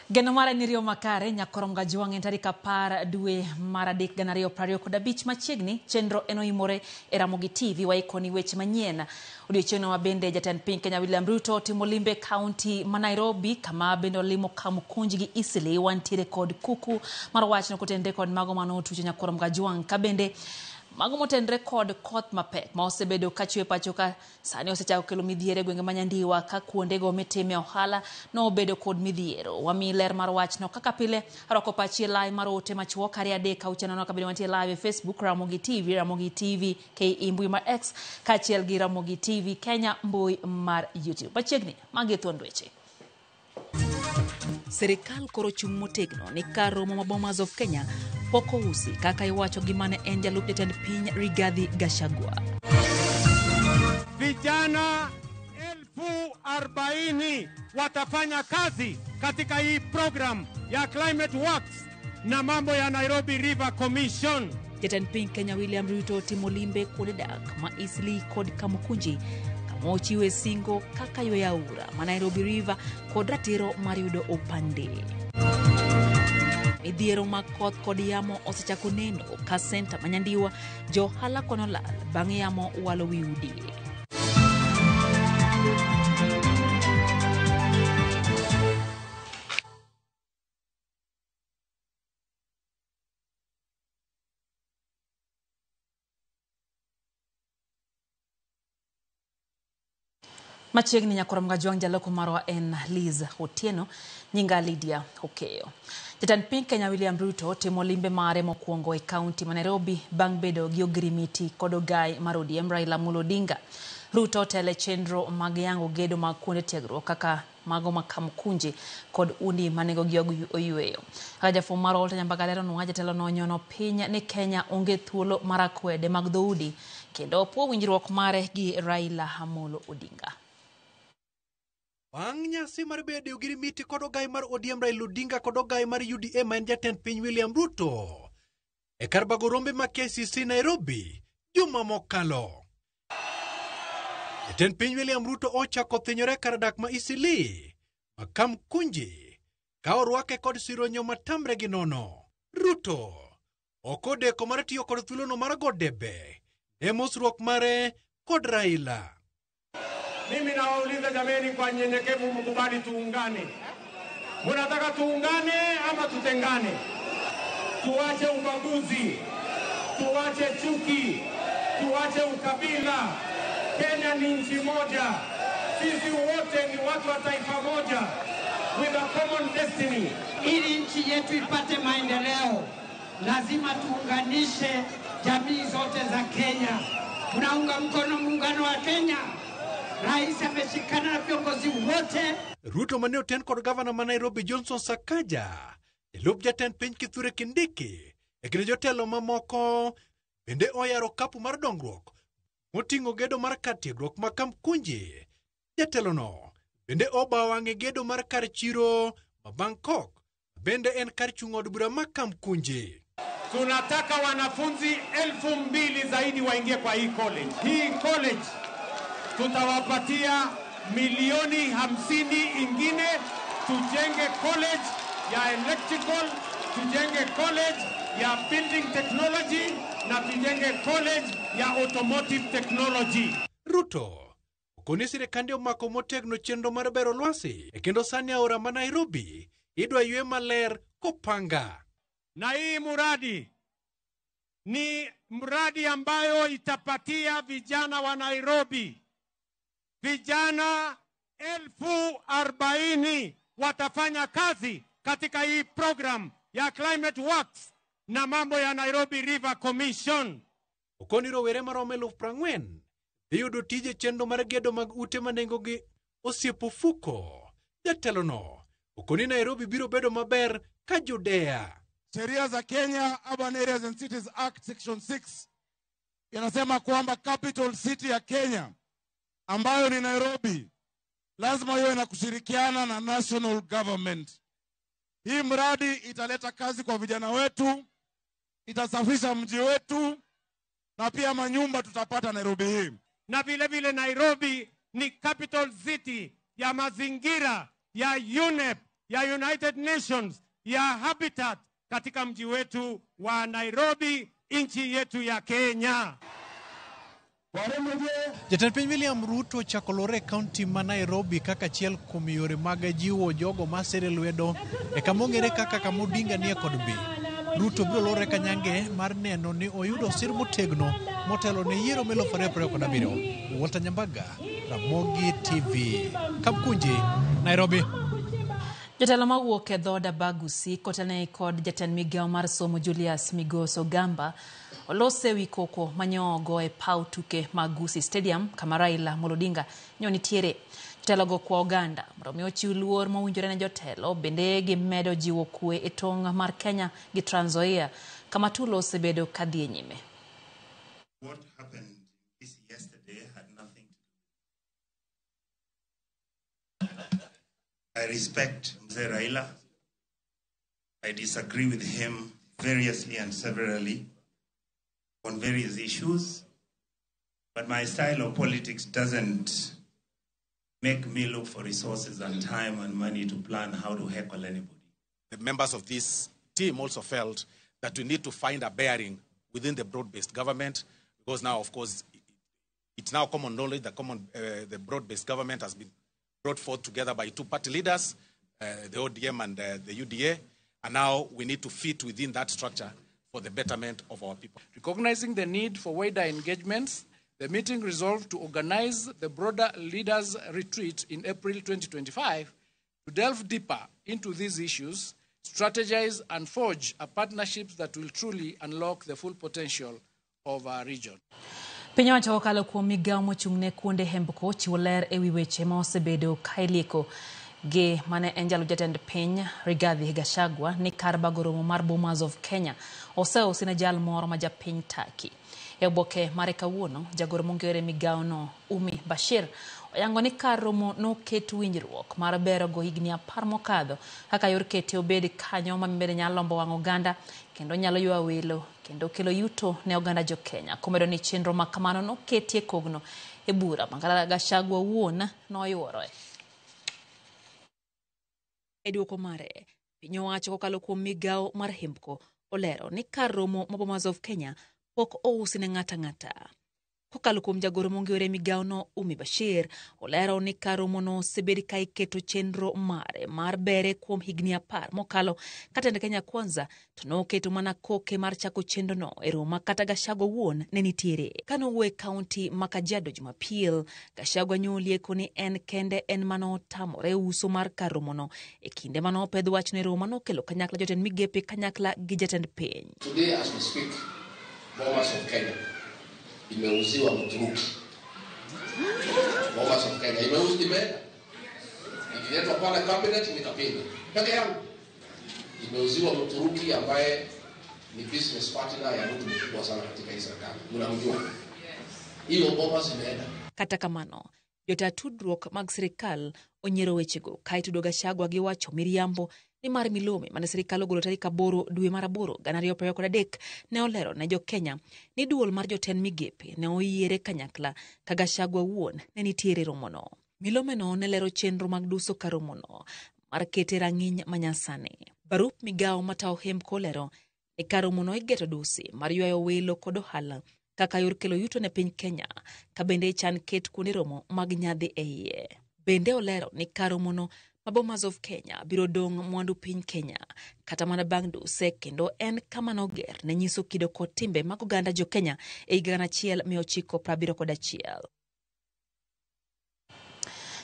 Geno mara en riyo makare nyakorom Kajwang' en tarik 10 dwe mar 3 2025 machiegni chenro en oimore e Ramogi TV waikoni weche manyien. Odiochieng'no ma bende jatend piny Kenya William Ruto timo limbe kaunti ma Nairobi kama bende olimo Kamukunji gi Eastleigh. Wantiere kod kuku mar wachno kotenre kod mago manotucho nyakorom Kajwang' ka bende mago motenre kod koth mapek ma osebedo kachwe pacho ka sani osechako kelo midhiero e gwenge ma Nyandiwa ka kuondego mitime ohala nobedo kod midhiero. Wamiyi ler mar wachno kaka pile arwako pachi e live mar ote machuok 2 3 6 4 kabende wantie live e Facebook Ramogi TV, Ramogi TV KE mbui mar X kaachiel gi Ramogi TV Kenya mbui mar YouTube. Machiegni magi thuond weche. Sirikal koro chung' motegno ni kar romo ma Bomas of Kenya pok ousi kaka iwacho gi mane en jalup jatend piny Rigathi Gachagua. Vijana 40,000 watafanya kazi katika hii program ya Climate Works na mambo ya Nairobi River Commission. Jatend piny Kenya William Ruto timo limbe kuonde dak ma Eastleigh kod Kamukunji kama ochiwe singo kaka yweyo aora ma Nairobi River kod ratiro mar yudo opande. Midhiero mag koth kod yamo osechako neno ka senta ma Nyandiwa jo ohala kono lal bang' yamo walo wi udi. Machiegni nyakorom Kajwang' jaloko marwa en Liz Otieno, nyinga Lydia Okeyo. Jatend piny Kenya William Ruto timo limbe mare mokwongo e kaunti ma Nairobi bang' bedo gi ogirimiti kod ogai mar ODM Raila Amolo Odinga. Ruto otelo e chenro mag yango gedo mag kuonde tiegruok kaka mago ma Kamukunji kod udi ma nengogi oyweyo. Kaka jafwambo mar Walter Nyambaga leronwa, jatelo no onyono piny ni Kenya onge thuolo mar akwede mag dhoudi kendo opuo winjruok mare gi Raila Amolo Odinga. Bang' nyasi mar bedo e ogirimiti kod ogai mar ODM Raila Odinga kod ogai mar UDA ma en jatend piny William Ruto e kar bago rombe ma KCC Nairobi juma mokalo. Jatend piny William Ruto ochako thinyore kar dak ma Eastleigh ma Kamukunji ka orwake kod sironyo matamre gi nono. Ruto ok odeko mar tiyo kod thuolono mar go debe ne mosruok mare kod Raila. Mimi nawauliza jameni, kwa nyenyekevu, mkubali tuungane. Mnataka tuungane ama tutengane? Tuache ubaguzi, tuache chuki, tuache ukabila. Kenya ni nchi moja, sisi wote ni watu wa taifa moja, with a common destiny. Ili nchi yetu ipate maendeleo, lazima tuunganishe jamii zote za Kenya. Tunaunga mkono muungano wa Kenya. Rais ameshikana na viongozi wote. Ruto mane oten kod gavana ma Nairobi Johnson Sakaja, jalup jatend piny Kithure Kindiki e kind jotelo mamoko bende oyaro kapu mar dongruok moting'o gedo mar kar tiegruok ma Kamukunji. Jatelono bende obawo wang'e gedo mar kar chiro ma Bangkok bende en kar chung' od bura ma Kamukunji. Tunataka wanafunzi 2,000 zaidi waingie kwa hii college. Hii college tutawapatia milioni 50 ingine, tujenge college ya electrical, tujenge college ya building technology na tujenge college ya automotive technology. Ruto okoni sirikande omako motegno chenro mar bero lwasi e kendo sani aora ma Nairobi idwa ywe maler kopanga. Na hii muradi ni mradi ambayo itapatia vijana wa Nairobi, vijana 40,000 watafanya kazi katika hii program ya Climate Works na mambo ya Nairobi River Commission. Okoni rowere maromo 40,000 dhi yudo tije chenro mar gedo mag ute ma nengogi osiepo fuko. Jatelono okoni Nairobi biro bedo maber ka Judea. Sheria za Kenya Urban Areas and Cities Act Section 6 inasema kwamba capital city ya Kenya ambayo ni Nairobi lazima iwe na kushirikiana na national government. Hii mradi italeta kazi kwa vijana wetu, itasafisha mji wetu na pia manyumba tutapata Nairobi hii. Na vile vile Nairobi ni capital city ya mazingira ya UNEP ya United Nations ya Habitat katika mji wetu wa Nairobi, nchi yetu ya Kenya. Jatend piny William Ruto ochako lore e kaunti ma Nairobi kaka achiel kuom yore mag jiwo jogo masere lwedo e kama ong'ere kaka kama Odinga nie kod bi. Ruto biro lore kanyange mar neno ni oyudo sir motegno motelo ne yiero mar 2027. Walter Nyambaga, Ramogi TV, Kamkunji, Nairobi. Jotelo mawuok e dhood Abagusi kotelnegi kod jatend migawo mar somo Julius Migos Ogamba olose wi koko manyo e paw tuke mag Gusii Stadium kama Raila Amolo Odinga nyo nitiere. Jotelogo kwa oganda mondo mi ochiw luor mowinjore ne jotelo, bende gimedo jiwo kwe e tong' mar Kenya gi Trans Nzoia kama tulo osebedo kadhi e nyime. What happened this yesterday had nothing to do. I respect Mzee Raila. I disagree with him variously and severally on various issues, but my style of politics doesn't make me look for resources and time and money to plan how to heckle anybody. The members of this team also felt that we need to find a bearing within the broad-based government, because now, of course, it's now common knowledge that the broad-based government has been brought forth together by two party leaders, the ODM and the UDA, and now we need to fit within that structure for the betterment of our people. Recognizing the need for wider engagements, the meeting resolved to organize the broader leaders' retreat in April 2025 to delve deeper into these issues, strategize and forge a partnership that will truly unlock the full potential of our region. Piny owacho kokalo kuom migawo mochung' ne kuonde hembko chiwo ler ewi weche ma osebedo ka ilieko gi mane en jalup jatend piny Rigathi Gachagua ni kar bago romo mar Bomas of Kenya oseusi ne jal moro ma japiny Turkey. E oboke mare kawuono, jagoro mongere migawo no Umi Bashir oyango ni kar romo noket winjruok mar bero go higni 10 mokadho kaka yor kete obed kanyo ma bende nyalo lombo wang' oganda kendo nyalo ywa welo kendo kelo yuto ne oganda jo Kenya. Komedo ni chenro ma kamano noketie kogno e bura ma Gachagua wuon noyuoroe. E duoko mare, piny owacho kokalo kuom migawo mar hembko olero ni kar romo ma Bomas of Kenya pok ousi ne ng'ata ng'ata. Kokalo kuom jagoro mong'ere migawo no Umi Bashir olero ni kar romono osebed ka iketo chenro mare mar bere kuom higni 10 mokalo ka tend Kenya Kwanza to noketo mana koke mar chako chenrono e romo kata Gachagua wuon ne nitiere. Kanowuo e kaunti ma Kajiado Jumapil, Gachagua nyolieko ni en kende en manotamore uso mar kar romono e kinde manopedh wachno e romo manokelo kanyakla jotend migepe kanyakla gi jatend piny. Today as we speak, Bomas of Kenya imeuziwa Mturuki. Bomas of Kenya imeuziwa, imeenda. Ikiletwa pale cabinet nikapinga. Peke yangu. Imeuziwa Mturuki ambaye ni business partner ya mtu mkubwa sana katika hii serikali. Mnamjua. Hiyo Bomas imeenda. Kata kamano, jota tudruok mag sirikal onyiero wechego kaeto Gachagua giwacho miriambo ni mar milome mane sirikal ogolo tarik 8 dwe mar 8 2023 ne olero ne jo Kenya ni duol mar jotend migepe ne oyiere kanyakla ka Gachagua wuon ne nitiere romono. Milomeno ne lero chenro mag duso kar romono mar kete rang'iny manyasani. Barup migawo matayo hembko olero ni kar romono igeto dusi mar ywayo welo kod ohala kaka yor kelo yuto ne piny Kenya ka bende chan ket kuonde romo mag nyadhi e iye. Bende olero ni kar romono ma Bomas of Kenya biro dong' mwandu piny Kenya kata mana bang' duse kendo en kama noger ne nyiso kido kod timbe mag oganda jo Kenya e higa 1971.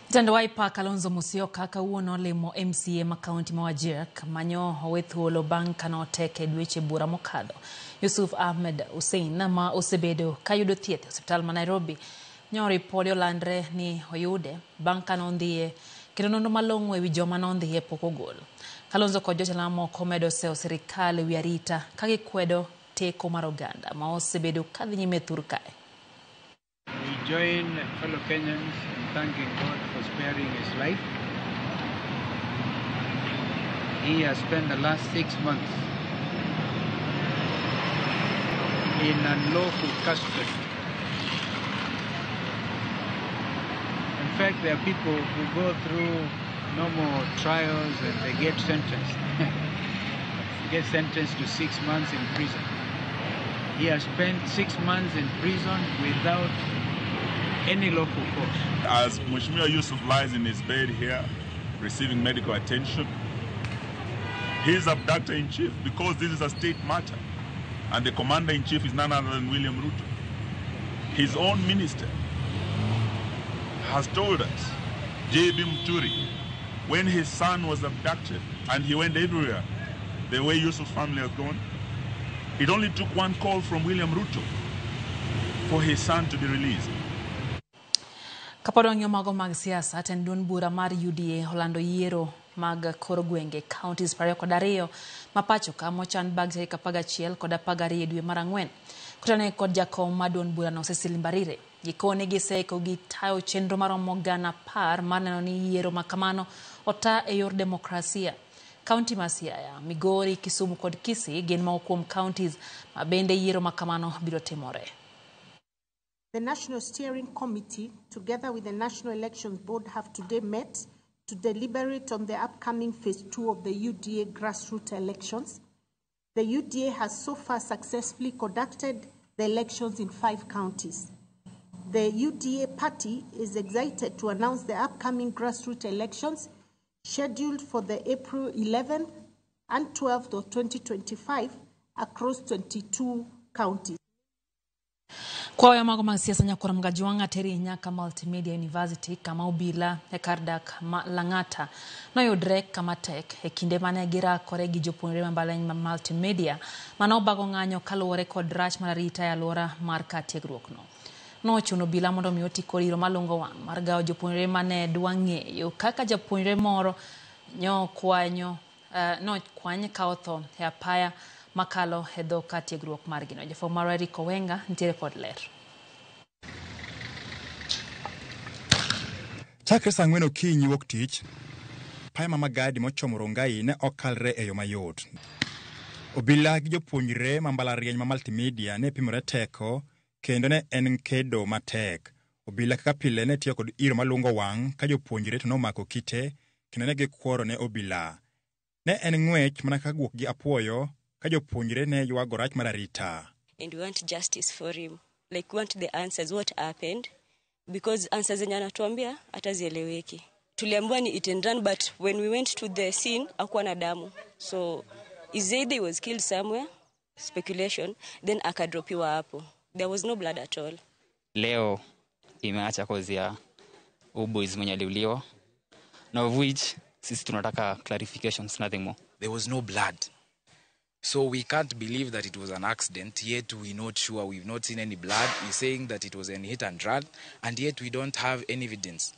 Jatend Wiper Kalonzo Musyoka kawuono olimo MCA ma kaunti ma Wajir manyo owe thuolo bang' kanoteke dweche bura mokadho. Yusuf Ahmed Hussein ma osebedo kayudo thieth e osiptal ma Nairobi nyo ripode olandre ni oyude bang' kanondhiye kendo nonro malong'o ewi joma nondhiye pok ogol. Kalonzo kod jotelo mamoko medo seyo sirikal ewi arita ka gikwedo teko mar oganda ma osebedo kadhi nyime thur kae. We join fellow Kenyans in thanking God for sparing his life. He has spent the last 6 months in unlawful custody. In fact, there are people who go through normal trials and they get sentenced. Get sentenced to 6 months in prison. He has spent 6 months in prison without any lawful cause. As Mheshimiwa Yusuf lies in his bed here, receiving medical attention, his abductor-in-chief, because this is a state matter, and the commander-in-chief is none other than William Ruto. His own minister has told us, J.B. Muturi, when his son was abducted and he went everywhere, the way Yusuf's family has gone, it only took one call from William Ruto for his son to be released. Kapod wang'iyo mago mag siasa, tend duond bura mar UDA olando yiero mag kor gwenge counties 22 ma pacho ka mochan bang' tarik 11 kod 12 dwe mar ang'wen. Kutane kod jakom mar duond burano Cecily Mbarire, gikone giseiko gi tayo chenro maromo 10,000 mar neno ni yiero makamano ota e yor demokrasia. Kaunti ma Siaya, Migori, Kisumu kod Kisii gin moko kuom counties ma bende yiero makamano biro timore. The National Steering Committee, together with the National Elections Board, have today met to deliberate on the upcoming Phase 2 of the UDA grassroots elections. The UDA has so far successfully conducted the elections in 5 counties. The UDA party is excited to announce the upcoming grassroots elections scheduled for the April 11th and 12th of 2025 across 22 counties. Kwa mago mag siasa nyakora Mgajuanga teri nyaka Multimedia University kama obila e kar dak ma Lang'ata noyudre kama tek e kinde mane girakore gi jopuonjre ma mbalariany ma Multimedia mane obago ng'anyo kaluwore kod rach mar arita e alwora mar kar tiegruokno. Nochuno obila mondo mi oti kod iro malungo wang' mar gawo jopuonjre mane dwa ng'eyo kaka japuonjre moro nokwany ka otho e apaya makalo e dho kar tiegruok margino. Jafwambo marwa Eric Owenga nitiere kod ler. Chakre saa 4 okinyi wuok tich, apaya ma Magadi mochomo Rongai ne ok kalre e yo mayot. Obila gi jopuonjre ma mbalariany ma Multimedia ne pimore teko kendo ne en kedo matek. Obila kaka pile ne tiyo kod iro malungo wang' ka jopuonjre to nomako kite kendo ne gikworo ne obila. Ne en ng'wech mana kaka guok gi apuoyo ka jopuonjre ne ywago rach mar arita. And we want justice for him. Like we want the answers, what happened? Because answers zenye anatuambia hata zieleweki. Tuliambiwa ni hit and run, but when we went to the scene hakuwa na damu. So is either he was killed somewhere, speculation, then akadropiwa hapo. There was no blood at all. Leo imeacha cause ya boys mwenye aliuliwa. Na of which sisi tunataka clarifications, nothing more. There was no blood. So we can't believe that it was an accident, yet we're not sure, we've not seen any blood. He's saying that it was an hit and run, and yet we don't have any evidence.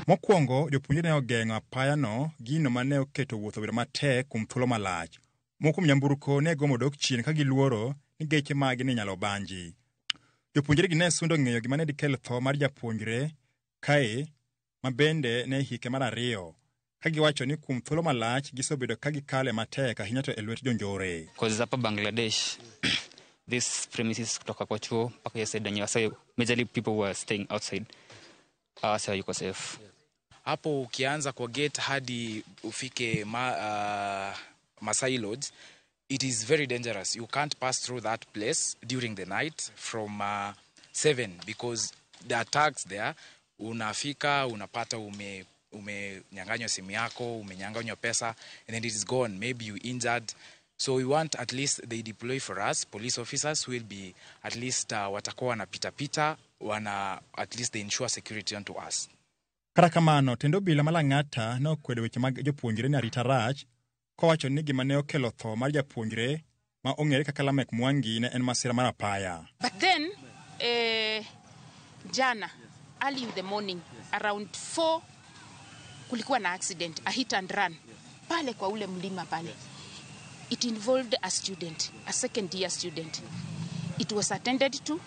Mokwongo, jopuonjre ne ogeng'o apayano gino mane oketo wuoth obedo matek kuom thuolo malach. Moko kuom nyamburko ne gomo dok chien ka giluoro ni geche magi ne nyalo banji. Jopuonjre gi ne sundo ng'eyo gima ne dikel tho mar japuonjre kae ma bende ne hike mar 2. Ka giwacho ni kuom thuolo malach gisebedo ka gikale matek ahinya to e lwet jonjore. Cause hapa Bangladesh this premises kutoka kwa chuo mpaka hiyo side yenye wasa majorly people were staying outside. So yuko safe. Hapo ukianza kwa gate hadi ufike Masai Lodge, it is very dangerous. You can't pass through that place during the night from 7 because the attacks there, unafika unapata umenyang'anywa simu yako, umenyang'anywa pesa, and then it is gone. Maybe you injured. So we want at least they deploy for us police officers who will be at least watakuwa wanapita pita, wana at least they ensure security unto us. Kata kamano, tend obila ma Lang'ata ne okwedo weche mag jopuonjre ni arita rach, kowacho ni gima ne okelo tho mar japuonjre ma ong'ere kaka Lamek Mwangi ne en masira mar apaya. But then jana early in the morning around 4 kulikuwa na accident, a hit and run pale kwa ule mlima pale. It involved a student, a second year student. It was attended to.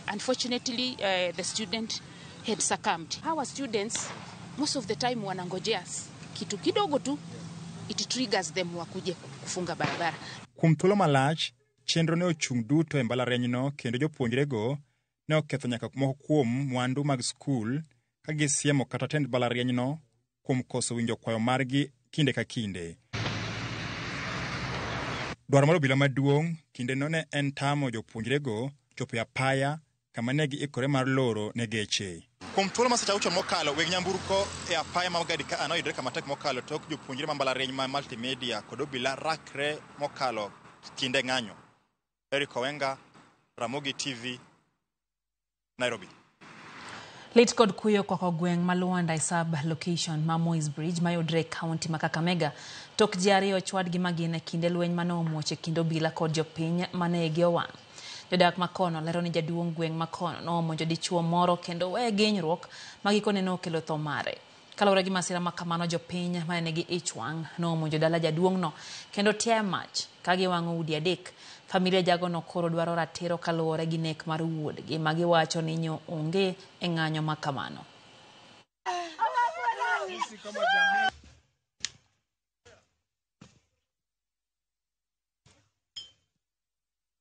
Unfortunately, the student had succumbed. Our students most of the time wanangojea kitu kidogo tu, it triggers them wakuje kufunga barabara. Kuom thuolo malach, chenro ne ochung' duto e mbalarianyno kendo jopuonjrego ne oketho nyaka moko kuom mwandu mag skul ka gisiemo kata tend mbalarianyno kuom koso winjo kwayo margi kinde ka kinde. Dwaro mar obila maduong' kindeno ne en tamo jopuonjrego chopo e apaya kama ne giikore mar loro ne geche. Kuom thuolo mar seche auchiel mokalo, weg nyamburko e apaya ma Magadi ka noyudore kama tek mokalo tok jopuonjre ma mbalariany ma Multimedia kod obila rakre mokalo kinde ng'anyo. Eric Owenga, Ramogi TV, Nairobi. Lit kod kuyo kwako gweng' ma Luanda e sub location ma Moi's Bridge mayudre e kaunti ma Kakamega tok ji ariyo ochwadgi magina e kinde lweny mane omuoch e kind obila kod jopiny mane igi owang'. Jodak makono lero ni jaduong' gweng' makono nomonjo dichuo moro kendo weye gi hinyruok ma gikone nokelo tho mare. Kaluwore gi masira ma kamano, jopiny mane nigi ich wang' nomonjo dala jaduong'no kendo tiayo mach ka giwang'o udi adek. Familia jagono koro dwaro ratiro kaluwore gi nek mar wuodgi ma giwacho ni nyo onge e ng'anyo ma kamano.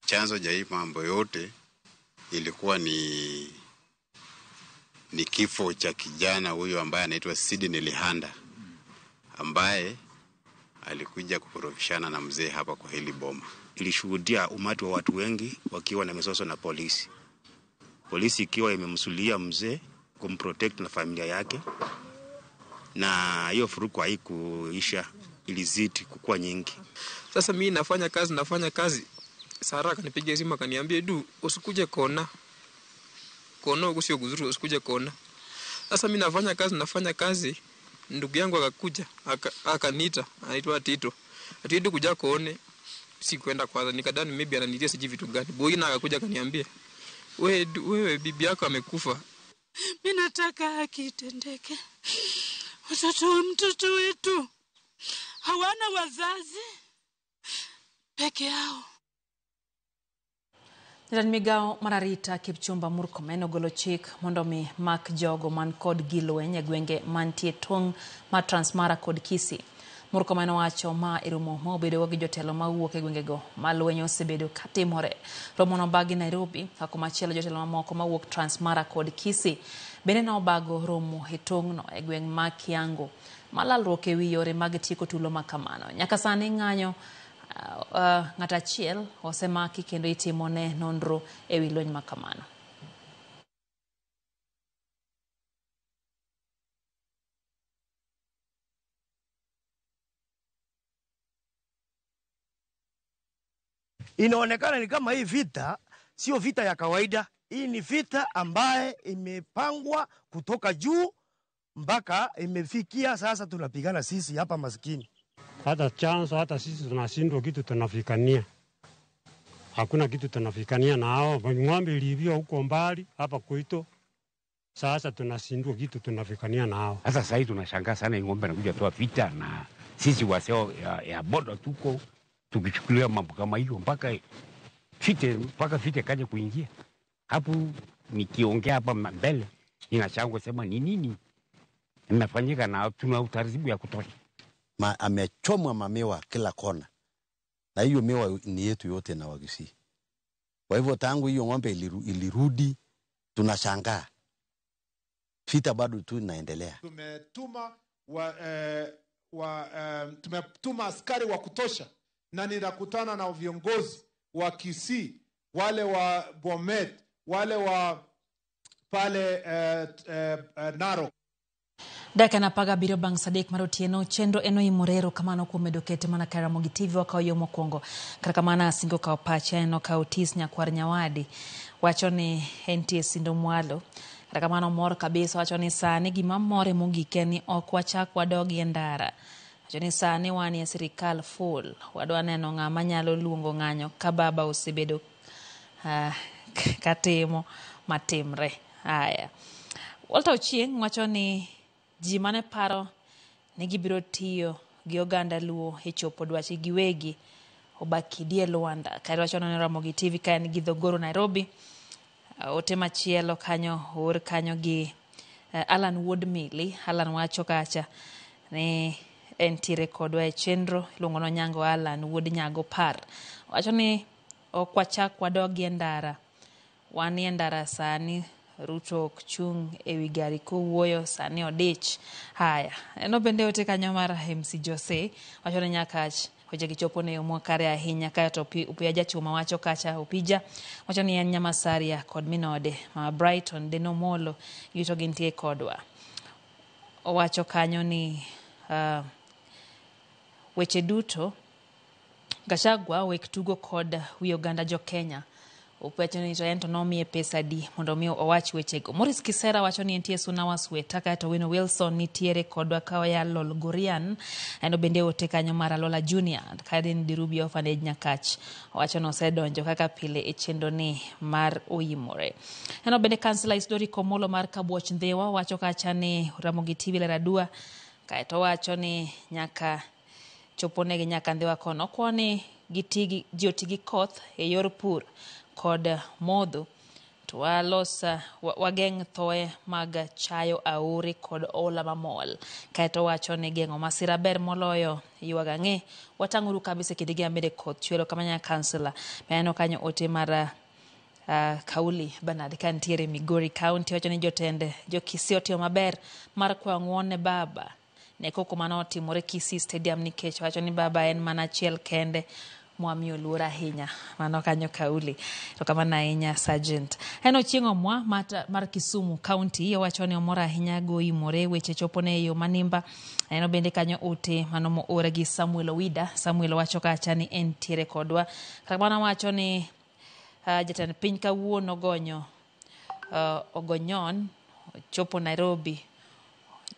Chanzo cha hii mambo yote ilikuwa ni kifo cha kijana huyu ambaye anaitwa Sidney Lihanda, ambaye alikuja kukorofishana na mzee hapa kwa hili boma. Ilishuhudia umati wa watu wengi wakiwa na mizozo na polisi. Polisi ikiwa imemsulia mzee kumprotect na familia yake, na hiyo furuku haikuisha, ilizidi kukua nyingi. Sasa mimi nafanya kazi. Sara akanipigia simu akaniambia, "Du, usikuje kona. Kona huko sio kuzuri, usikuje kona." Sasa mimi nafanya kazi, ndugu yangu akakuja, akaniita, anaitwa Tito. Ati du kuja koone, sikuenda kwanza, nikadhani maybe ananitia siji vitu gani. Boina akakuja akaniambia, "Wewe bibi yako amekufa." Mimi nataka haki itendeke. Mtoto wetu hawana wazazi peke yao. Jatend migao mar arita Kipchumba Murkomen ogolo chik mondo mi mak jogo man kod gilweny e gwenge mantie tong' mar Transmara kod Kisii. Murkomen owacho ma e romo ma obedogo gi jotelo mawuok e gwengego ma lweny osebedo katimore. Romo nobagi Nairobi, ka komachielo jotelo mamoko mawuok Transmara kod Kisii bende nobago romo e tong'no e gweng' ma Kiango ma lalruok e wi yore mag tieko tulo ma kamano. Nyaka sani ng'anyo ng'at achiel osemaki kendo itimone nonro e wi lweny ma kamano. Inaonekana ni kama hii vita sio vita ya kawaida. Hii ni vita ambaye imepangwa kutoka juu mpaka imefikia sasa tunapigana sisi hapa maskini. Hata chanzo hata sisi tunashindwa kitu tunafikania. Hakuna kitu tunafikania na hao. Ng'ombe ilivyo huko mbali hapa Kuito. Sasa tunashindwa kitu tunafikania na hao. Sasa sasa tunashangaa sana ng'ombe anakuja toa vita na sisi waseo ya boda tuko tukichukulia mambo kama hiyo mpaka fite kaje kuingia. Hapo nikiongea hapa mbele ninashangwa sema ni nini imefanyika na tuna utaratibu ya kutosha. Amechomwa mamiwa kila kona, na hiyo miwa ni yetu yote na Wakisii. Kwa hivyo tangu hiyo ng'ombe ilirudi tunashangaa vita bado tu inaendelea. Tumetuma askari wa kutosha, na ninakutana na viongozi wa Kisii, wale wa Bomet, wale wa pale Narok. Dakika na paga biro bang' sadek mar otieno chenro en oimore kamano kuom medo kete mana ka Ramogi TV wakawo yo mokwongo. Kata kamano Asingo okawo pache en okawo Otis Nyakwar Nyawadi wacho ni entie sindo mwalo. Kata kamano mor kabisa wacho ni sani gima more mogik en ni ok wachak wadogi e ndara. Wacho ni sani wan e sirikal full, wadwa neno ng'ama nyalo luongo ng'anyo ka baba osebedo katimo matimre. Haya. Walter Ochieng' wacho ni ji mane paro ni gibiro tiyo gi oganda Luo e chopo dwachgi giwegi obakidie Luanda. Kae wacho ni Ramogi TV ka en gi Dhogoro Nairobi. Ote machielo kanyo oor kanyo gi Alan Wuod Mili. Alan wacho kacha ni entiere kodwa e chenro iluongo ni Onyango Alan Wuod Nyago Par. Wacho ni ok wachak wadogi e ndara. Wanie ndara sani Ruto ok chung' ewi gari kowuoyo sani odich. Haya, eno bende ote kanyo mar MC Jose wacho ni Nyakach weche gi chopo ne yo makare ahinya. Kaeto Opiya Jachuma wacho kacha, Opija wacho ni en Nyamasaria kod minode ma Brighton Deno Molo yuto gintie kodwa. Owacho kanyo ni weche duto Gachagua wek tugo kod wi oganda jo Kenya. Owacho ni to en to nomiye pesa adi mondo mi owach wechego. Maurice Kisera wacho ni entie Suna Wasweta, kaeto Wino Wilson nitiere kodwa ka oya Lolgorian. En bende ote kanyo mar Alola Junior, Kadin Dirubi Orphanage Nyakach. Owacho ni osedonjo kaka pile e chenro ni mar Oimore. En bende Kansila Isidori Komolo mar Kabuoch Ndhiwa wacho kacha ni Ramogi TV ler adua, kaeto owacho ni nyaka choponegi nyaka Ndhiwa kono. Okwa ni ji oti gi koth e yor pur kod modho to walos wageng' thoe mag chayo aore kod oula mamol. Kaeto wacho ni geng'o masira ber moloyo ywago ang'e. Watang'uru kabisa kinde gi bende koth chwero kamanya kansila. Aneno kanyo ote mar Kauli Bernard kantiere Migori County wacho ni jotend jo Kisii otimo maber mar kwayo ng'uono ne baba ne koko mane otimore Kisii Stadium nikech wacho ni baba en mana achiel kende mwamiyo luor ahinya. Mano kanyo Kauli. To kamano ahinya Sergeant. En Ochieng' Omwa mar Kisumu County owacho ni omor ahinya goimore weche chopone e yo manimba. Aneno bende kanyo ote mano moor gi Samuel Owida. Samuel wacho kacha ni entiere kodwa. Kata kamano wacho ni jatend piny kawuono ogonyo ogonyon chopo Nairobi.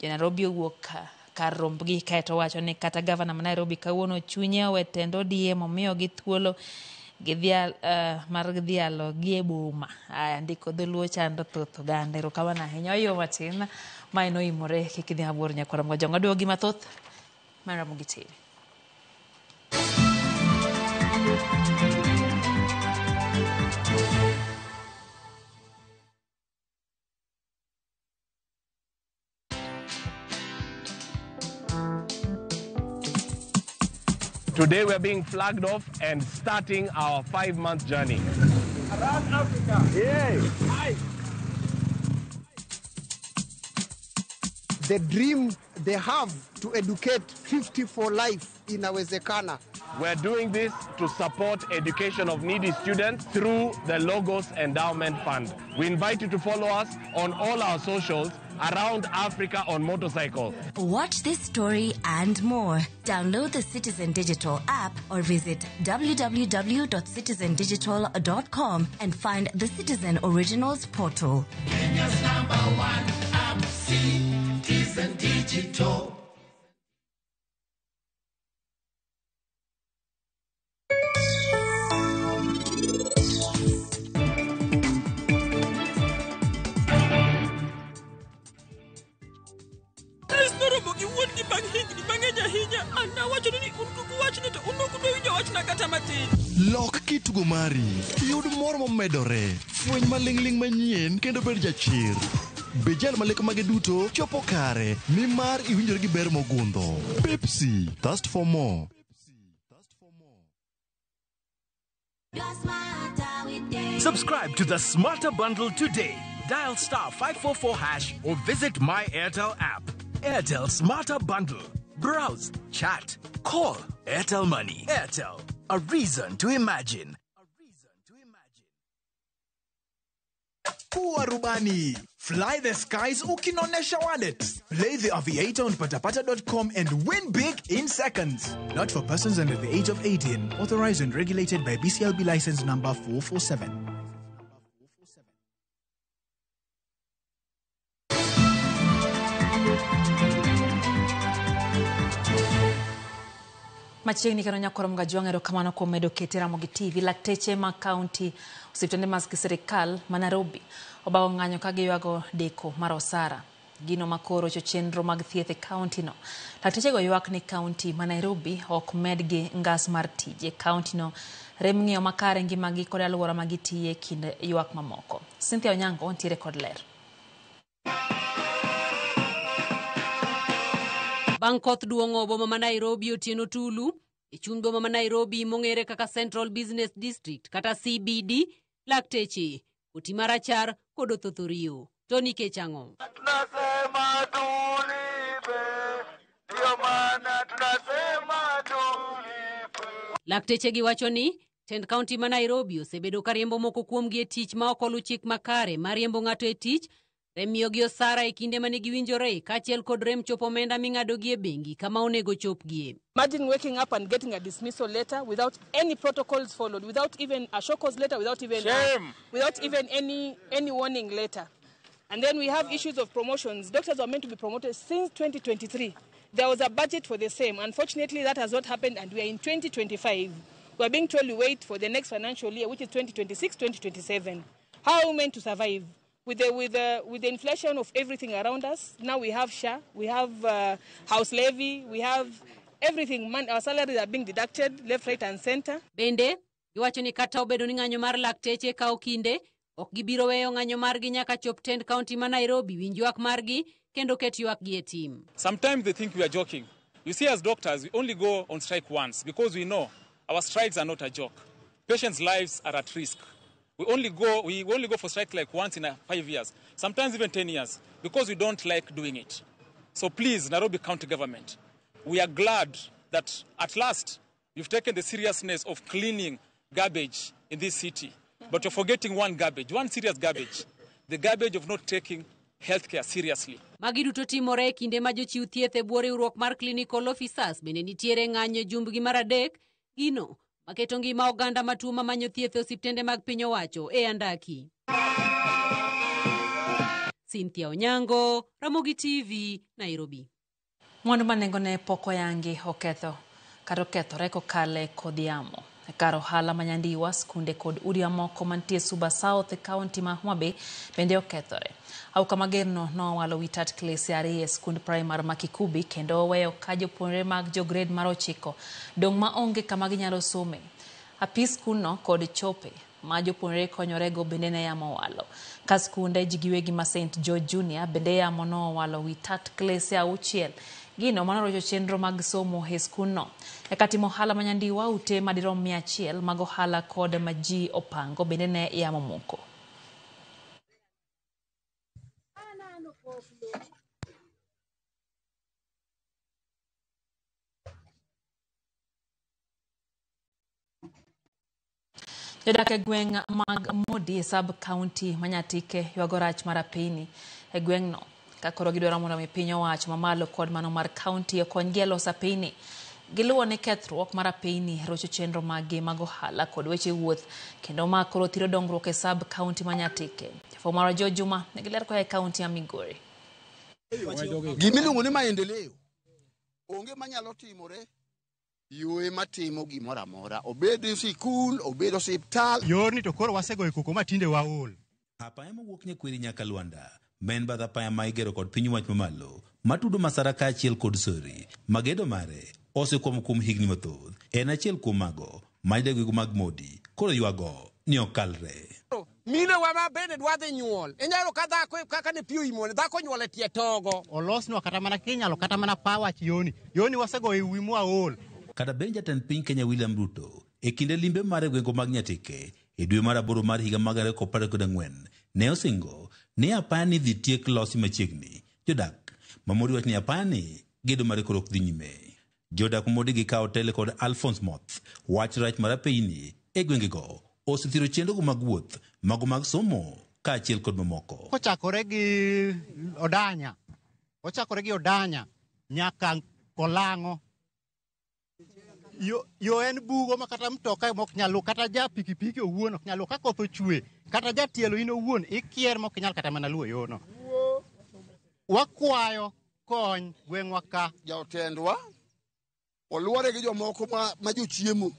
Jo Nairobi owuok kar rombgi kaeto wacho ni kata gavana ma Nairobi kawuono chunye owe tend ODM omiyogi thuolo gidhial mar dhialo gi e boma. Aya ndiko dholuo chando thoth oganda. Erokamano ahinya. Oyo matin ma en oimore kik idhi mabor nyakwar Mgojongo. Aduogi mathoth mar Ramogi TV. Today we're being flagged off and starting our 5-month journey. Around Africa. Yay. Hi. The dream they have to educate 50 for life inawezekana. We're doing this to support education of needy students through the Logos Endowment Fund. We invite you to follow us on all our socials around Africa on motorcycle. Watch this story and more. Download the Citizen Digital app or visit www.citizendigital.com and find the Citizen Originals portal. Kenya's number one app, Citizen Digital. Lok kitugo mari, yud mor momedore, fweny maling'ling' manyien kendo bed jachir. Be jal maleko mage duto chopo kare nimar iwinjori gi ber mogundho. Pepsi, thirst for more. Subscribe to the Smarter Bundle today. Dial star 544 hash or visit My Airtel app. Airtel Smarter Bundle. Browse, chat, call. Airtel Money. Airtel, a reason to imagine. Kuwa rubani. Fly the skies ukinonesha wallet. Play the Aviator on patapata.com and win big in seconds. Not for persons under the age of 18. Authorized and regulated by BCLB license number 447. Machiegni kendo nyakwar Mgajwang' erokamano kuom medo kete Ramogi TV. Lakteche mag kaunti osiptende mag sirikal ma Nairobi obago ng'anyo ka giywago deko mar osara. Gino makoro rocho chenro mag thieth e kaunti no. Laktechego ywak ni kaunti ma Nairobi ok medgi ngas mar tije. Kaunti no rem ng'iyo makare ngimagi kod alwora ma gitiye kind ywak mamoko. Cynthia Onyango ntiere kod ler. Bang' koth duong'o boma ma Nairobi otieno tulu, e chuny boma ma Nairobi mong'ere kaka Central Business District kata CBD, lakteche koti marachar kod othothorio. To nikech ang'o? Tunasema tulipe, ndio maana tunasema tulipe. Laktechegi wacho ni tend kaunti ma Nairobi osebedo ka riembo moko kuomgi e tich ma ok oluw chik makare mar riembo ng'ato e tich, rem miyogi osara e kinde mane giwinjore kaachiel kod rem chopo omenda ming'adogi e bengi kama onego chopgie. Imagine waking up and getting a dismissal letter without any protocols followed, without even a show cause letter, without even Shame. Without even any warning letter. And then we have issues of promotions. Doctors were meant to be promoted since 2023. There was a budget for the same. Unfortunately, that has not happened, and we are in 2025. We are being told to wait for the next financial year, which is 2026, 2027. How are we meant to survive? With the inflation of everything around us, now we have SHA, we have house levy, we have everything. Man, our salaries are being deducted left, right, and center. Bende, giwacho ni kata obedo ni ng'anyo mar lakteche kawo kinde, ok gibiro weyo ng'anyo margi nyaka chop tend kaunti ma Nairobi winj ywak margi kendo ket ywakgi e tim. Sometimes they think we are joking. You see, as doctors, we only go on strike once because we know our strikes are not a joke. Patients' lives are at risk. We only go for strike like once in 5 years, sometimes even 10 years, because we don't like doing it. So please, Nairobi County Government, we are glad that at last you've taken the seriousness of cleaning garbage in this city. But you're forgetting one garbage, one serious garbage, the garbage of not taking healthcare seriously. Magi duto timore e kinde ma jochiw thieth e bwo riwruok mar clinical officers bende nitiere ng'anyo e jumbgi mar adek gino maketo ngima oganda matuo mamanyo thieth e osiptende mag piny owacho e andaki. Cynthia Onyango, Ramogi TV, Nairobi. Mwandu ma nengone pok oyangi oketho kata okethore kokalo e kodh yamo. E kar ohala ma Nyandiwa, skunde kod udi mamoko mantie Suba South e kaunti ma Homa Bay bende okethore. Auka magerno nowalo wi tat klese ariyo e skund primar ma Kikubi kendo oweyo ka jopuonjre mag jo grade mar 9 dong' maonge kama ginyalo some. Apis skundno kod chope ma jopuonjre konyorego bende ne yamo owalo. Ka skunde ji giwegi ma St George Junior bende yamo nowalo wi tat klese 6 gino manorocho chenro mag somo e skundno. E katimo ohala ma Nyandiwa ute madirom 100 mag ohala kod ma ji opango bende ne yamo muko. Jodak e gweng' mag Modi e sub county ma Nyatike ywago rach mar apeyni e gweng'no ka koro gidwaro mondo mi piny owacho mamalo kod mano mar kaunti okonygi e loso apeyni. Giluwo ni kethruok mar apeyni rocho chenro maggi mag ohala kod weche wuoth kendo ma koro thiro dongruok e sub county ma Nyatike. Jafwambo marwa George Juma nigi ler koa e kaunti ya Migori. Gimiluongo ni maendeleo onge manyalo timore yo ema timo gimoro amora obed sikul obed osiptal Yorni to koro wasegoyo koko ma tinde waol. Apaya mawuok Nyakwiri nyaka Lwanda ma en bath apaya ma igero kod piny owacho mamalo matudo Masara kaachiel kod Sori ma gedo mare osekwamo kuom higni mathoth en achiel kuom mago ma jodak mag Modi koro ywago ni ok kalre. Minewa ma bende dwa dhi nyuol inyalo ka dhako kaka ne pi oimone dhako nyuol e tie togo. Olosnwa kata mana kinyalo kata mana pawach yoni. Yoni wasegoyo wi mwaol. Kata bed jatend piny Kenya William Ruto e kinde limbe mare e gwenge mag Nyatike e dwe mar 8 mar higa mag 2024 ne osingo ni apaya ni idhi tiek losi machiegni. Jodak ma Modi wacho ni apaya ni gedo mare koro ok dhi nyime. Jodak ma Modi gi kawo tele kod Alphonse Moth wach rach mar apeyni e gwengego osethiro chenrogo mag wuoth, mago mag somo kaachiel kod mamoko. Kochakore gi Odanya, ochakore gi Odanya nyaka Kolang'o. Yo en bugo ma kata mtoka mok nyal luwo, kata ja pikipiki owuon ok nyal luwo. Ka koth ochwe, kata jatielo in owuon ikier mok inyal kata mana luwo yono. Wakwayo kony gweng'wa ka. Jotendwa oluwore gi jomoko ma jochiemo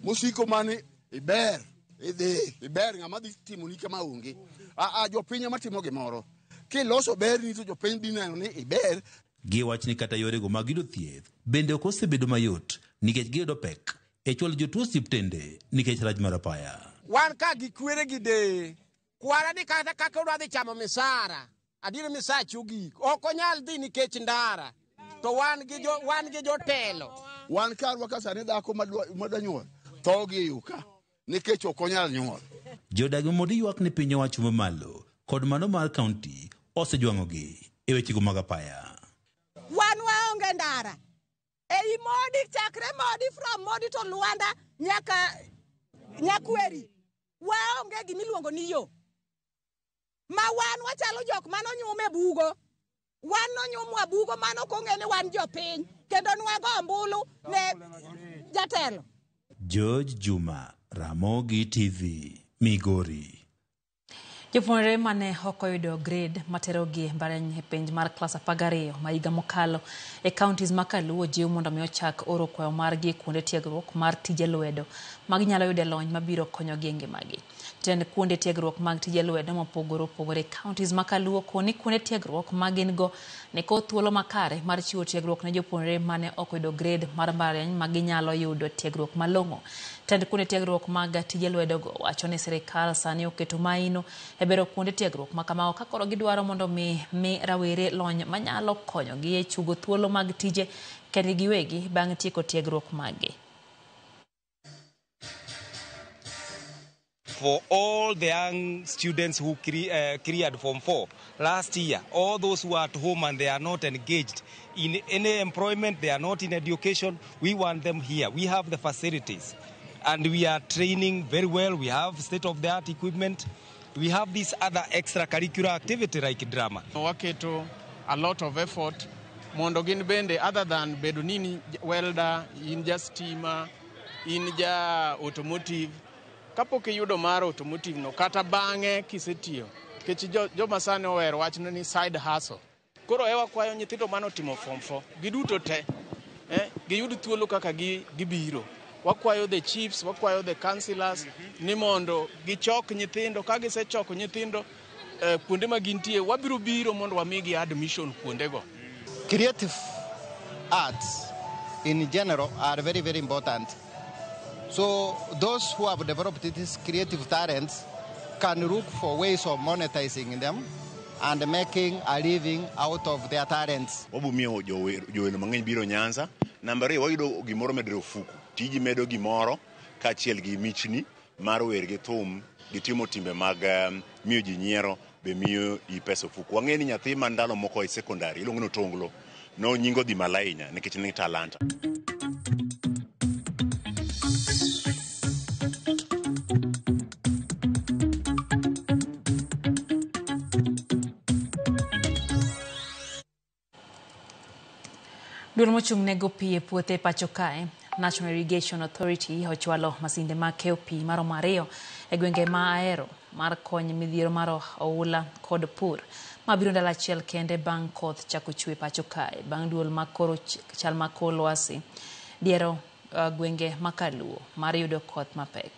mosiko mani iber idhi iber ng'ama dhi timoni kama onge. Aa jopiny ema timo gimoro kiloso berni to jopiny dhi neno ni iber. Giwach ni kata yorego mag yudo thieth bende ok osebedo mayot nikech giyudo pek e chwalo jotuo osiptende nikech rach mar apaya. Wan ka gi kwere gi deye kwara ni kata kaka odwa dhi chamo misara adier misachi ogik ok onyal dhi nikech ndara to wan gi jotelo. Wan karwa ka sani dhako madwa nyuol tho gi e yo ka. nikech ok onyal nyuol. Jodag Modi ywak ni piny owacho mamalo kod mano mar kaunti osejwang'ogi e wechego mag apaya. Wan waonge ndara. Ei Modi, chakre Modi, from Modi to Luanda nyaka Nyakweri. Waonge gimiluongo ni yo. Ma wan wachalo jok manonyum e bugo. Wan nonyumwa bugo mano ok ong'e ni wan jopiny kendo nwago ombulu ne jatelo. George Juma, Ramogi TV, Migori. Jopuonjre mane ok oyudo grade materogi e mbalariany e penj mar klas 12 ma higa mokalo e counties ma Kaluo jiw mondo mi ochak oro kwayo margi e kuonde tiegruok mar tije lwedo ma ginyalo yude lony mabiro konyogi e ngimagi. Jotend kuonde tiegruok mag tije lwedo mopogore opogore e counties ma Kaluo koni kuonde tiegruok ma gin go nikod thuolo makare mar chiwo tiegruok ne jopuonjre mane ok oyudo grade mar mbalariany ma ginyalo yudo tiegruok malong'o. Tend kuonde tiegruok mag tije lwedo go wacho ni sirikal sani oketo maino e bero kuonde tiegruok ma kamago ka koro gidwaro mondo mi rawere lony manyalo konyogi e chugo thuolo mag tije kendgi giwegi bang' tieko tiegruok maggi. For all the young students who cleared Form 4 last year, all those who are at home and they are not engaged in any employment, they are not in education, we want them here. We have the facilities and we are training very well. We have state-of-the-art equipment. We have this other extracurricular activity like drama. Waketo a lot of effort mondo gin bende other than bedo ni welder, in ja stima, in ja automotive. Kapok iyudo mar automotive no kata bang'e kisetiyo nikech joma sani ohero wachno ni side hustle. Koro ewa kwayo nyithindo manotimo form 4 giduto te giyud thuolo kaka gibiro. Wakwayo the chiefs, wakwayo the councillors ni mondo gichok nyithindo. Ka gisechoko nyithindo kuonde ma gintie, wabiro biro mondo wamigi admission kuondego. Creative arts in general are very, very important. So those who have developed these creative talents can look for ways of monetizing them and making a living out of their talents. Wabumiyo jowelo mang'eny biro Nyanza. Namba ariyo wayudo gimoro medore ofuku. Tiji medo gimoro kaachiel gi michni mar wer gi thum gi timo timbe mag miyo ji nyiero be miyo i pesa ofuku. Wang'e ni nyathi ma ndalo moko e sekondari iluongo ni Otonglo no nyingo dhi malo ahinya nikech ne talanta. Duol mochung' ne go pi e puothe pacho kae, National Irrigation Authority ochwalo masinde mag keyo pi maromo 2 e gwenge ma Ahero mar kony midhiero mar oula kod pur mabiro ndalo achiel kende bang' koth chako chwe pacho kae bang' duol ma koro chal ma kor lwasi diero gwenge ma Kaluo mar yudo koth mapek.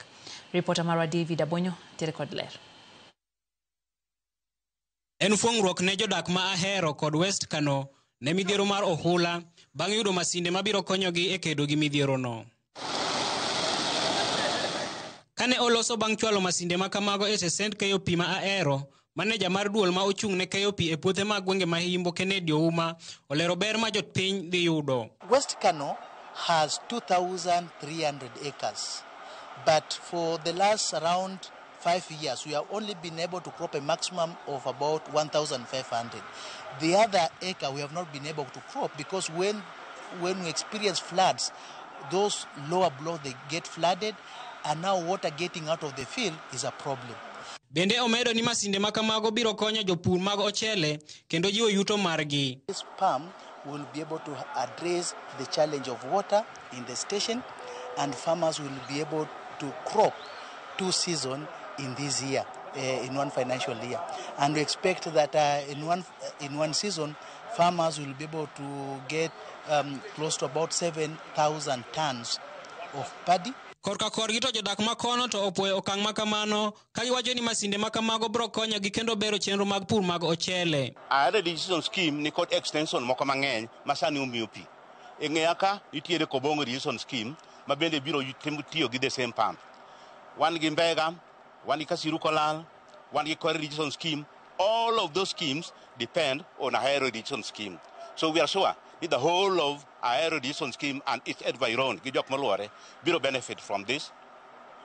Ripota marwa David Abonyo ntiere kod ler. En fuong'ruok ne jodak ma Ahero kod West Kano ne midhiero mar ohula bang' yudo masinde mabiro konyogi e kedo gi midhierono. Kane oloso bang' chwalo masinde ma kamago e tesend keyo pi ma Ahero, maneja mar duol ma ochung' ne keyo pi e puothe mag gwenge ma Himbo Kennedy Ouma olero ber ma jopiny dhi yudo. West Kano has 2,300 acres, but for the last around 5 years, we have only been able to crop a maximum of about 1,500. The other acre we have not been able to crop because when we experience floods, those lower blocks, they get flooded, and now water getting out of the field is a problem. Bende omedo ni masinde makamago biro konyo jopur mag ochele kendo jiwo yuto margi. This pump will be able to address the challenge of water in the station, and farmers will be able to crop 2 seasons in this year, in one financial year. And we expect that in one season, farmers will be able to get close to about 7,000 tons of paddy. Korka korgi to jodak makono to opuoyo okang' makamano ka giwacho ni masinde makamago biro konyogi kendo bero chenro mag pur mag ochele. Ahero irrigation scheme ni kod extension moko mang'eny ma sani omiyo pi. E ng'eya ka nitiere Kobong irrigation scheme ma bende biro tiyo gi the same pump. Wan gi Mbega, wan gi Kasiru Kolal, wan gi Kware irrigation scheme. All of those schemes depend on Ahero irrigation scheme. So we are sure that the whole of Ahero irrigation scheme and its environ, gi jok moluore, biro benefit from this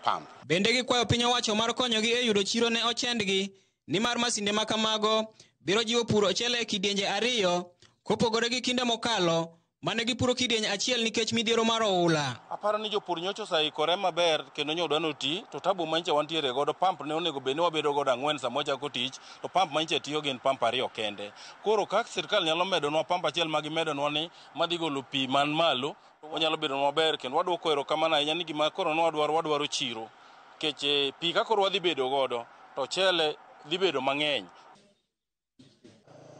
pump. Bende gikwayo piny owacho mar konyogi e yudo chiro ne ochendgi nimar masinde ma kamago biro jiwo puro ochele e kidienje ariyo kopogore gi kinde mokalo mane gipuro kidieny achiel nikech midhiero mar oula. Aparo ni jopur nyocha oseikore maber kendo nyo dwa noti to tabu manyicha wantiere godo pump ne onego bed ni wabedo godo 4 sama wachako tich to pump manyicha tiyo gin pump 2 kende. Koro kaka sirkal nyalo medonwa pump achiel ma gimedonwa ni madhi golo pi man malo onyalo bedo maber kendo wadwoko erokamano ahinya ni gima koro nwadwaro wadwaro chiro nikech pi ka koro wadhi bedo godo to ochele dhi bedo mang'eny.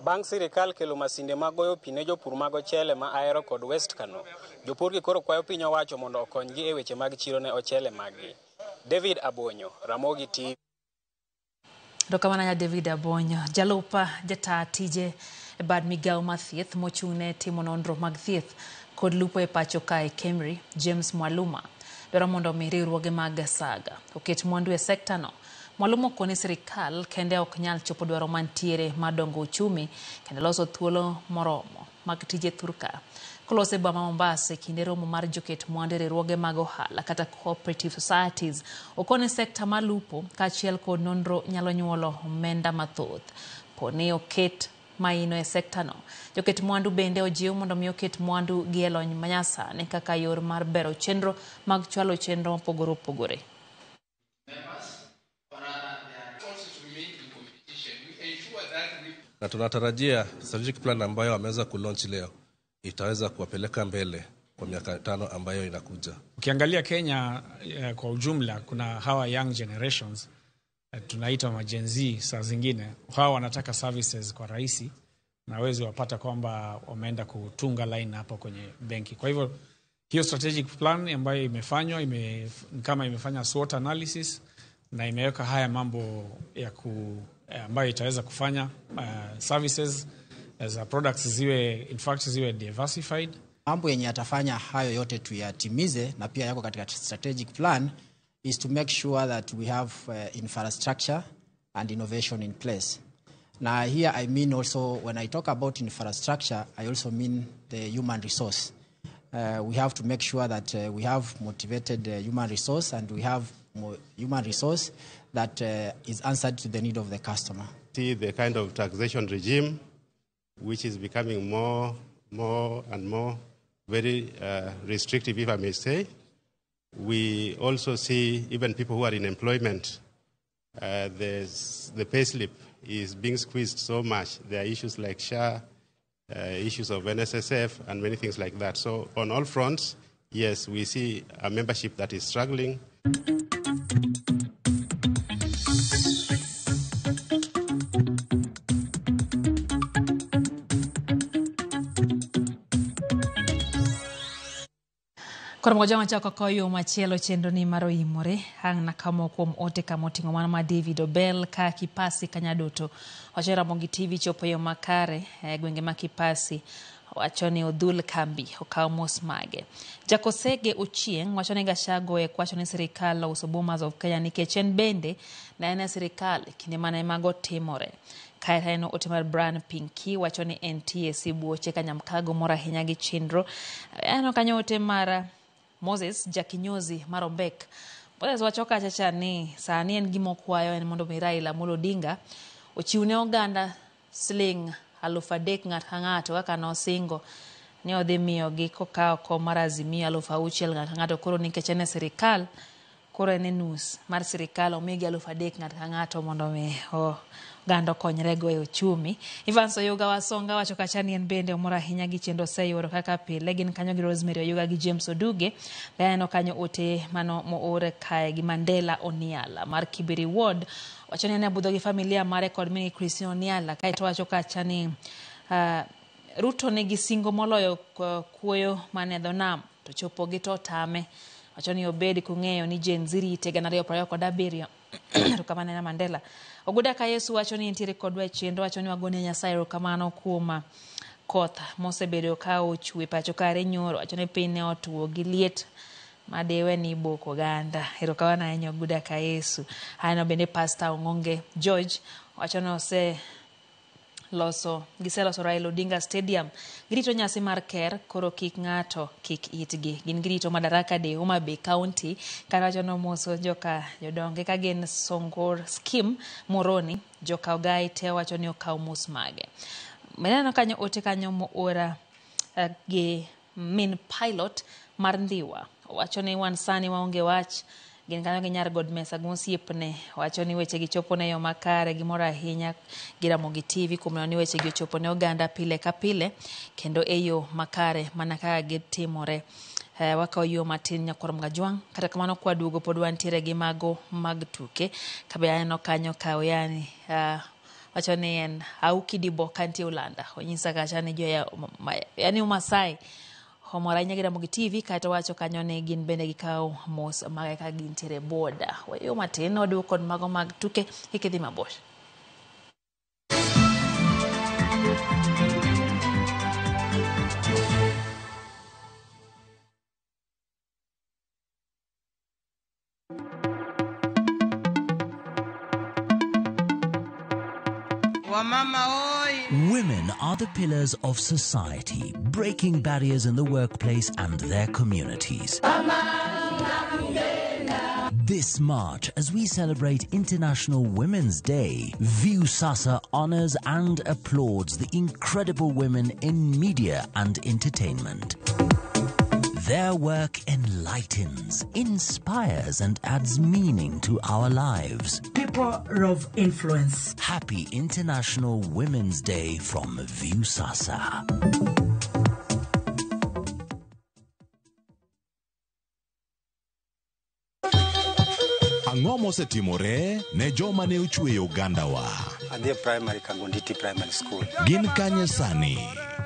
Bang' sirikal kelo masinde mag goyo pi ne jopur mag ochele ma Ahero kod West Kano, jopur gi koro kwayo piny owacho mondo okonygi e weche mag chiro ne ochele maggi. David Abonyo, Ramogi TV. Erokamano ahinya David Abonyo. Jalup jata tije e bad migawo mar thieth mochung' ne timo nonro mag thieth kod lupo e pacho kae Kemri, James Mwaluma, dwaro mondo omi riwruoge mag saga oket mwandu e sekta no. Mwaluma okoni sirikal kende ok nyal chopo dwaro mantiere mar dongo uchumi kendo loso thuolo moromo mag tije thurka. Kolose boma Mombasa e kinde romo mar joket mwandu e riwruoge mag ohala kata cooperative societies, okoni sekta mar lupo kaachiel kod nonro nyalo nyuolo omenda mathoth poni oket maino e sekta no. Joket mwandu bende ojiw mondo mi oket mwandu gi e lony manyasani kaka yor mar bero chenro mag chwalo chenro mopogore opogore. Na tunatarajia strategic plan ambayo wameweza kulaunch leo itaweza kuwapeleka mbele kwa miaka 5 ambayo inakuja. Ukiangalia Kenya kwa ujumla kuna hawa young generations tunaita ma Gen Z saa zingine. Hawa wanataka services kwa rahisi na wezi wapata kwamba wameenda kutunga line hapo kwenye benki. Kwa hivyo hiyo strategic plan ambayo imefanywa kama imefanya SWOT analysis na imeweka haya mambo ya ambayo itaweza kufanya services as a products ziwe in fact ziwe diversified. Mambo yenye yatafanya hayo yote tuyatimize na pia yako katika strategic plan is to make sure that we have infrastructure and innovation in place. Now here I mean also when I talk about infrastructure, I also mean the human resource. We have to make sure that we have motivated human resource and we have human resource that is answered to the need of the customer. See the kind of taxation regime which is becoming more and more very restrictive, if I may say. We also see even people who are in employment, the pay slip is being squeezed so much. There are issues like SHA, issues of NSSF, and many things like that. So on all fronts, yes, we see a membership that is struggling. Koro moja wachako koyo machielo chenro ni mar oimore ang' nakamo kuom ote kamoting'o mano ma David Obel ka Kipasi Kanyadoto wacho Ramogi TV chopo yo makare e gwenge ma Kipasi wacho ni odhul kambi okaw mos mage. Jakosege Ochieng' wacho ni Gachagua e wacho ni sirikal ouso Bomas of Kenya nikech en bende ne en e sirikal kinde mane mago timore. Kae aneno ote mar Brian Pinky wacho ni entie sibuoche Kanyamkago mor ahinya gi chenro. Aneno kanyo ote mar Moses Jakinyozi mar Ombek. Moses wacho kacha cha ni sani en gima okwayo en mondo mi Raila Amolo Odinga ochiw ne oganda siling 3,000 ng'ato ka ng'ato kaka nosingo ni odhi miyogi kokawo kom mar Azimio 6,000 ng'ato ka ng'ato. Koro nikech en e sirikal, koro en e nus mar sirikal omigi 3,000 ng'ato ka ng'ato mondo mi oganda okonyrego e uchumi. Evans Oyuga Wasonga wacho kacha ni en bende omor ahinya gi chenro oseyudo kaka pile. Gin kanyo gi Rosemary Oyuga gi James Oduge. Be aneno kanyo ote mano moor kae gi Mandela Oniala mar Kibiri Ward. Wacho ni en e budho gi familia mare kod min Christine Oniala. Kaeto wacho kacha ni Ruto nigi singo moloyo kuoyo mane dho nam to chopo gi to tame. Wacho ni obed kong'eyo ni Gen Z rite 2027. Erokamano ahinya Mandela. Oguda ka Yesu wacho ni entiere kodwa e chenro, wacho ni wagone Nyasaye erokamano kuom koth mosebedo ka ochwe pacho kare nyoro. Wacho ni piny ne otuo gi liet madewe ni boko oganda. Erokamano ahinya Oguda ka Yesu. Aneno bende Pastor Ong'onge George wacho ni ose loso giseloso Raila Odinga Stadium. Girito nyasi mar ker koro kik ng'ato kik itgi. Gin girito Madaraka Day Homa Bay County kata wacho nomoso joka jodonge ka gin Songor Scheme Moroni joka Ogai te wacho ni okaw mos mage. Meneno kanyo ote kanyo moora gi min pilot mar Ndhiwa. Wacho ni wan sani waonge wach gin kanyo gi nyar god mesa gi osiepne wacho ni weche gi chopo ne yo makare gimoro ahinya gi Ramogi TV kuom neno ni weche gi ochopo ne oganda pile ka pile kendo e yo makare mana kaka gitimore. Wakawo yo matin nyakwar Mgajwang' kata kamano kwaduogo pod wantiere gi mago mag tuke kabe aneno kanyo ka oyani wacho ni en Auki Dibo kantie Ulanda onyisa kacha ni jo yani Umasai omor ahinya gi Ramogi TV kaeto wacho kanyo ni gin bende gikawo mos mage ka gintiere boda. Wayo matin waduogo kod mago mag tuke kik idhi mabor. Women are the pillars of society, breaking barriers in the workplace and their communities. This March, as we celebrate International Women's Day, Viusasa honors and applauds the incredible women in media and entertainment. Their work enlightens, inspires, and adds meaning to our lives. People of influence. Happy International Women's Day from Viusasa. Ang'o mosetimore ne joma ne ochweyo ogandawa? Adhi e primary Kangonditi Primary School. Gin kanye sani?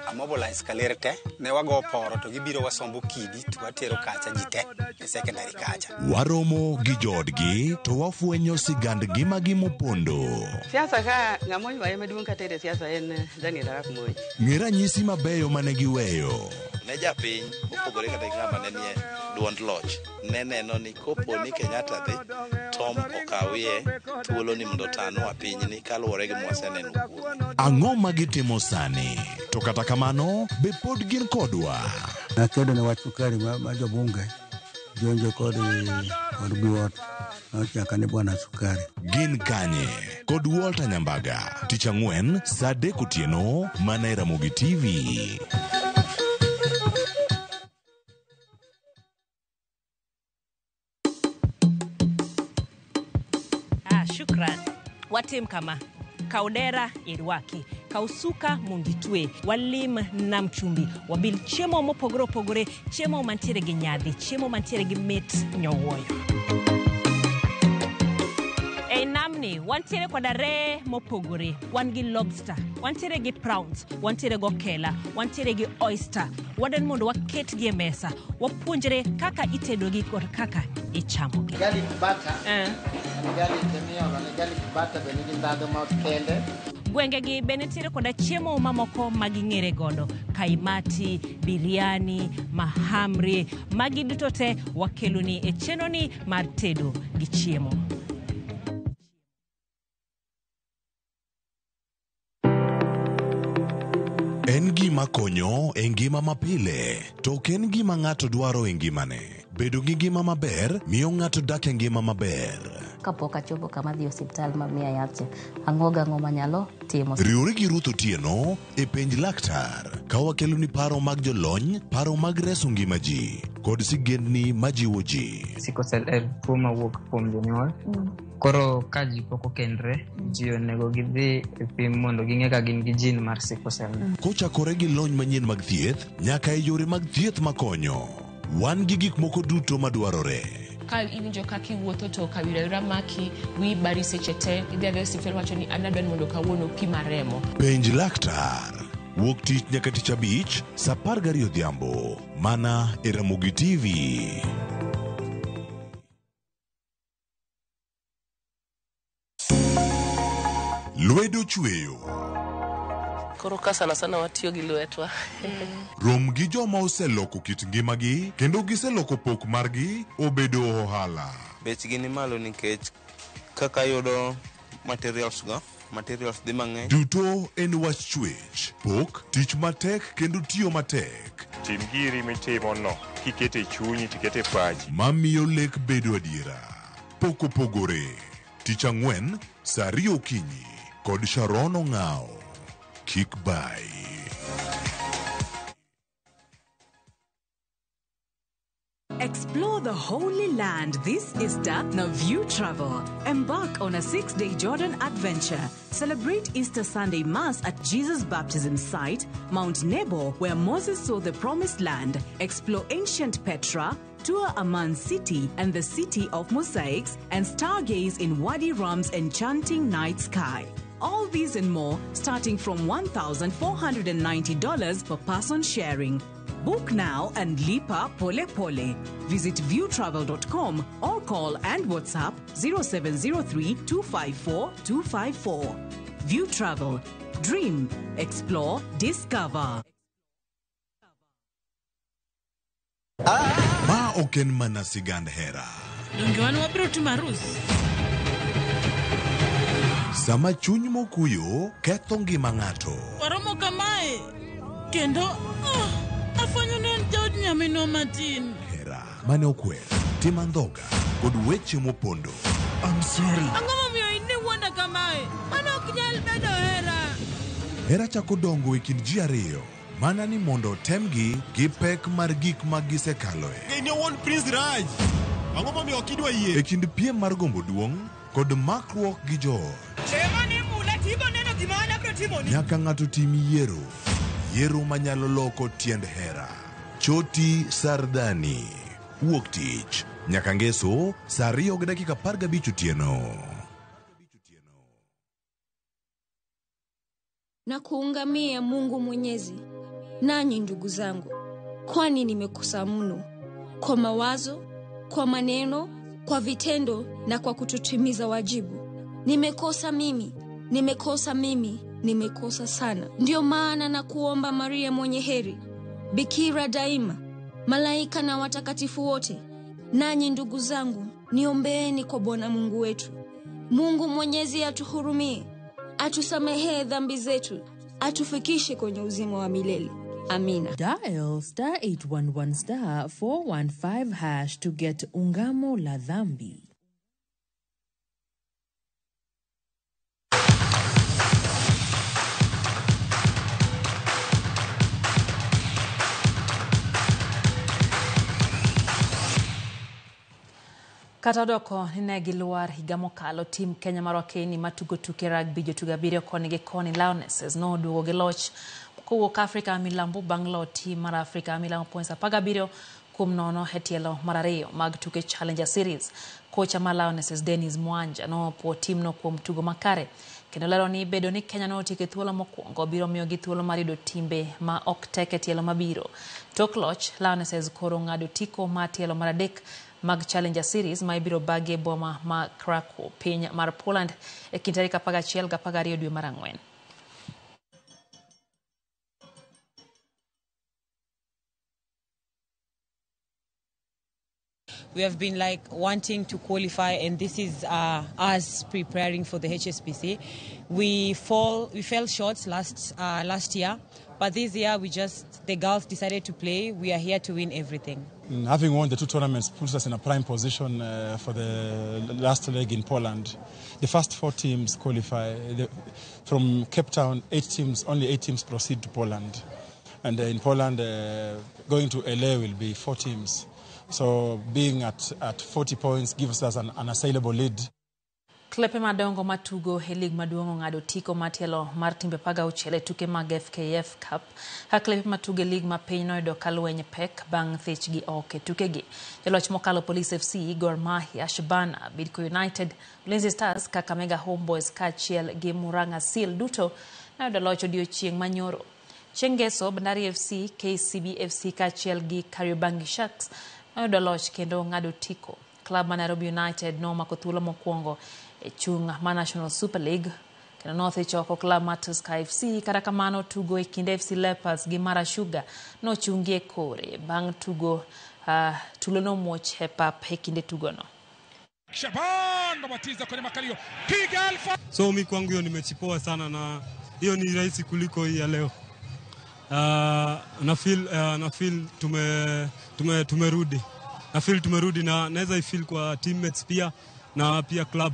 Amobilize kaler te, ne wago poro to gibiro wasombo kidi to watero kacha ji te e secondary kacha. Waromo gi joodgi to wafwenyo sigand ngimagi mopondo. Siasa ka ng'ama oywaye maduong' katere siasa en Daniel Arap Moi. Ng'e ranyisi mabeyo mane giweyo. Ne japiny mopogore kata gi ng'ama ne nie duond loch ne neno ni kopo ni Kenyatta dhi Tom okawie thuolo ni mondo otanwa pinyni kaluwore gi mwaseneno kuome. Ang'o ma gitimo sani? To kata kamano, be pod gin kodwa? Nakedo ne wach sukari ma jobunge jonjo kod biwot nochaka ni bwana sukari. Gin kanye? Kod Walter Nyambaga, tich ang'wen saa 3 otieno mana e Ramogi TV. Shukran. Watim kama. Kaw dera irwaki, kaw suka mondo itwe, walim nam chumbi, wabil chiemo mopogore opogore, chiemo mantiere gi nyadhi, chiemo mantiere gi mit nyowuoyo. Ei namni wantiere koda reye mopogore, wan gi lobster, wantiere gi prawns, wantiere gi okela, wantiere gi oyster. Wadwaro mondo waketgi e mesa, wapuonjre kaka itedogi kod kaka ichamogi. Garlic butter. Garlic miolo ne garlic butter be nigi ndhadhu ma kende. Gwengegi be nitiere koda chiemo mamoko ma ging'ere godo, kaimati, biryani, mahamri, magi duto te wakeloni e chenroni mar tedo gi chiemo. En gima konyo e ngima mapile, to ok en gima ng'ato dwaro e ngimane. Bedo gi ngima maber miyo ng'ato dak e ngima maber. Kapok achopo kama dhi osiptal ma miya yath cha, ang'o gang'o manyalo timo. Riwri gi Ruth Otieno e penj laktar ka wakeloni paro mag jolony, paro mag reso ngima ji kod sigendni majiwo ji. Sickle cell en tuo mawuok kuom jonyuol. Koro ka ji pok okendre, ji onego gidhi e pim mondo ging'e ka gin gi gene mar sickle cell. Kochakore gi lony manyien mag thieth nyaka e yore mag thieth makonyo, wan gi gik moko duto madwarore. Ka iwinjo kaka iwuotho to kawira maki, wiyi bari seche te, idhi adhiya e osiptal wacho ni an adwa ni mondo kawuono pima remo. Penj laktar wuok tich nyaka tich abich saa 12 odhiambo mana e Ramogi TV. Lwedo chweyo. Koro ka sana sana watiyo gi lwetwa. Rom gi joma oseloko kit ngimagi kendo giseloko pok margi obedo ohala. Bechgi ni malo nikech kaka ayudo materials go Materials dhi mang'eny. Duto en wach chwech, pok, tich matek kendo tiyo matek. Tim giri mitimo no kikete chunyi tikete pachi. Mamiyo lek bedo adiera. Pok opogore. Tich ang'wen, saa ariyo okinyi kod Sharon Ong'ao. Kik bai. Explore the Holy Land this Easter na View Travel. Embark on a 6-day Jordan adventure. Celebrate Easter Sunday Mass at Jesus' baptism site, Mount Nebo, where Moses saw the Promised Land. Explore ancient Petra, tour Amman City and the City of Mosaics, and stargaze in Wadi Rum's enchanting night sky. All these and more starting from $1,490 per person sharing. Book now and lipa pole pole. Visit viewtravel.com or call and WhatsApp 0703 254 254. View Travel. Dream, explore, discover. Ma ok en mana sigand hera. Donge wan wabiro timo arus? Sama chuny mokuyo ketho ngima ng'ato. Waromo kamae kendo afwenyo ni en jaod nyaminwa matin. Hera mane okwer, tim andhoga kod weche mopondo. I'm sorry. Ang'o momiyo in iwuonda kamae? Mano ok nyal bedo hera. Hera chako dongo e kind ji ariyo mana ni mondo otemgi gi pek mar gik ma gisekaloe. In owuon Prince Raj. Ang'o momiyo ok idwa yie? E kind piem mar gombo duong' kod makruok gi joot. Ema ni mula tibo neno gima an abiro timoni. Nyaka ng'ato tim yiero. Yiero manyalo loko tiend hera. Choti Sardani. Wuok tich. Nyaka ngeso saa 2:15 otieno. Na kuungamia Mungu Mwenyezi, nanyi ndugu zangu, kwani nimekosa mno kwa mawazo, kwa maneno, kwa vitendo na kwa kutotimiza wajibu. Nimekosa mimi, nimekosa mimi, nimekosa sana. Ndiyo maana na kuomba Maria mwenye heri, Bikira daima, malaika na watakatifu wote, nanyi ndugu zangu, niombeeni kwa Bwana Mungu wetu. Mungu Mwenyezi atuhurumie, atusamehee dhambi zetu, atufikishe kwenye uzima wa milele. Amina. Dial star 811 star 415 hash to get Ungamo la Dhambi. Kata odoko ni ne gilwar higa mokalo, tim Kenya mar wakeni matugo tuke rugby jotugo abiriyo koni gi koni Lionesses noduogo gi loch kowuok Afrika Milambo bang' loyo tim mar Afrika Milambo points 17-0 e tielo mar ariyo mag tuke Challenger Series. Kocha mar Lionesses Dennis Mwanja nopuo timno kuom tugo makare kendo lero ni bedo ni Kenya notieko e thuolo mokwongo biro miyogi thuolo mar yudo timbe ma ok tek e tielo mabiro. Tok loch, Lionesses koro ng'ado otiko mar tielo mar adek mag Challenger Series ma ibiro bagi e boma ma Krakow, piny mar Poland e kind tarik 11 gi 12 dwe mar ang'wen. We have been like wanting to qualify, and this is us preparing for the HSBC. We fell short last year, but this year the girls decided to play. We are here to win everything. Having won the two tournaments puts us in a prime position for the last leg in Poland. The first four teams qualify. From Cape Town, only eight teams proceed to Poland. And in Poland, going to LA will be 4 teams. So being at 40 points gives us an unassailable lead. Klepe madongo matugo e lig maduong' ong'ado otiko mar tielo mar timbe 16 e tuke mag FKF Cup. Ka klepe matugo e lig ma piny noyudo ka lweny pek bang' thechgi oko e tukegi. Joloch mokalo Police FC, Gor Mahia, Shabana, Bidco United, Ulinzi Stars, Kakamega Homeboys kaachiel gi Murang'a Seal duto noyudo loch odiochieng' manyoro. Chieng' ngeso, Bandari FC, KCB FC kaachiel gi Kariobangi Sharks noyudo loch kendo ng'ado otiko. Klab ma Nairobi United nomako thuolo mokwongo e chung' ma National Super League kendo nothich oko klab mar Tusker FC. Kata kamano tugo e kind FC Leopards gi Mara Sugar nochungi e kore bang' tugo tulo nomuoch e pap e kinde tugono. Shaban babatiza kwenye makalio, piga Alfa. So mi kwangu hiyo ni mechi poa sana, na hiyo ni rahisi kuliko hii ya leo. Na feel tumerudi. Na feel tumerudi, na naweza ifeel kwa teammates pia na pia club.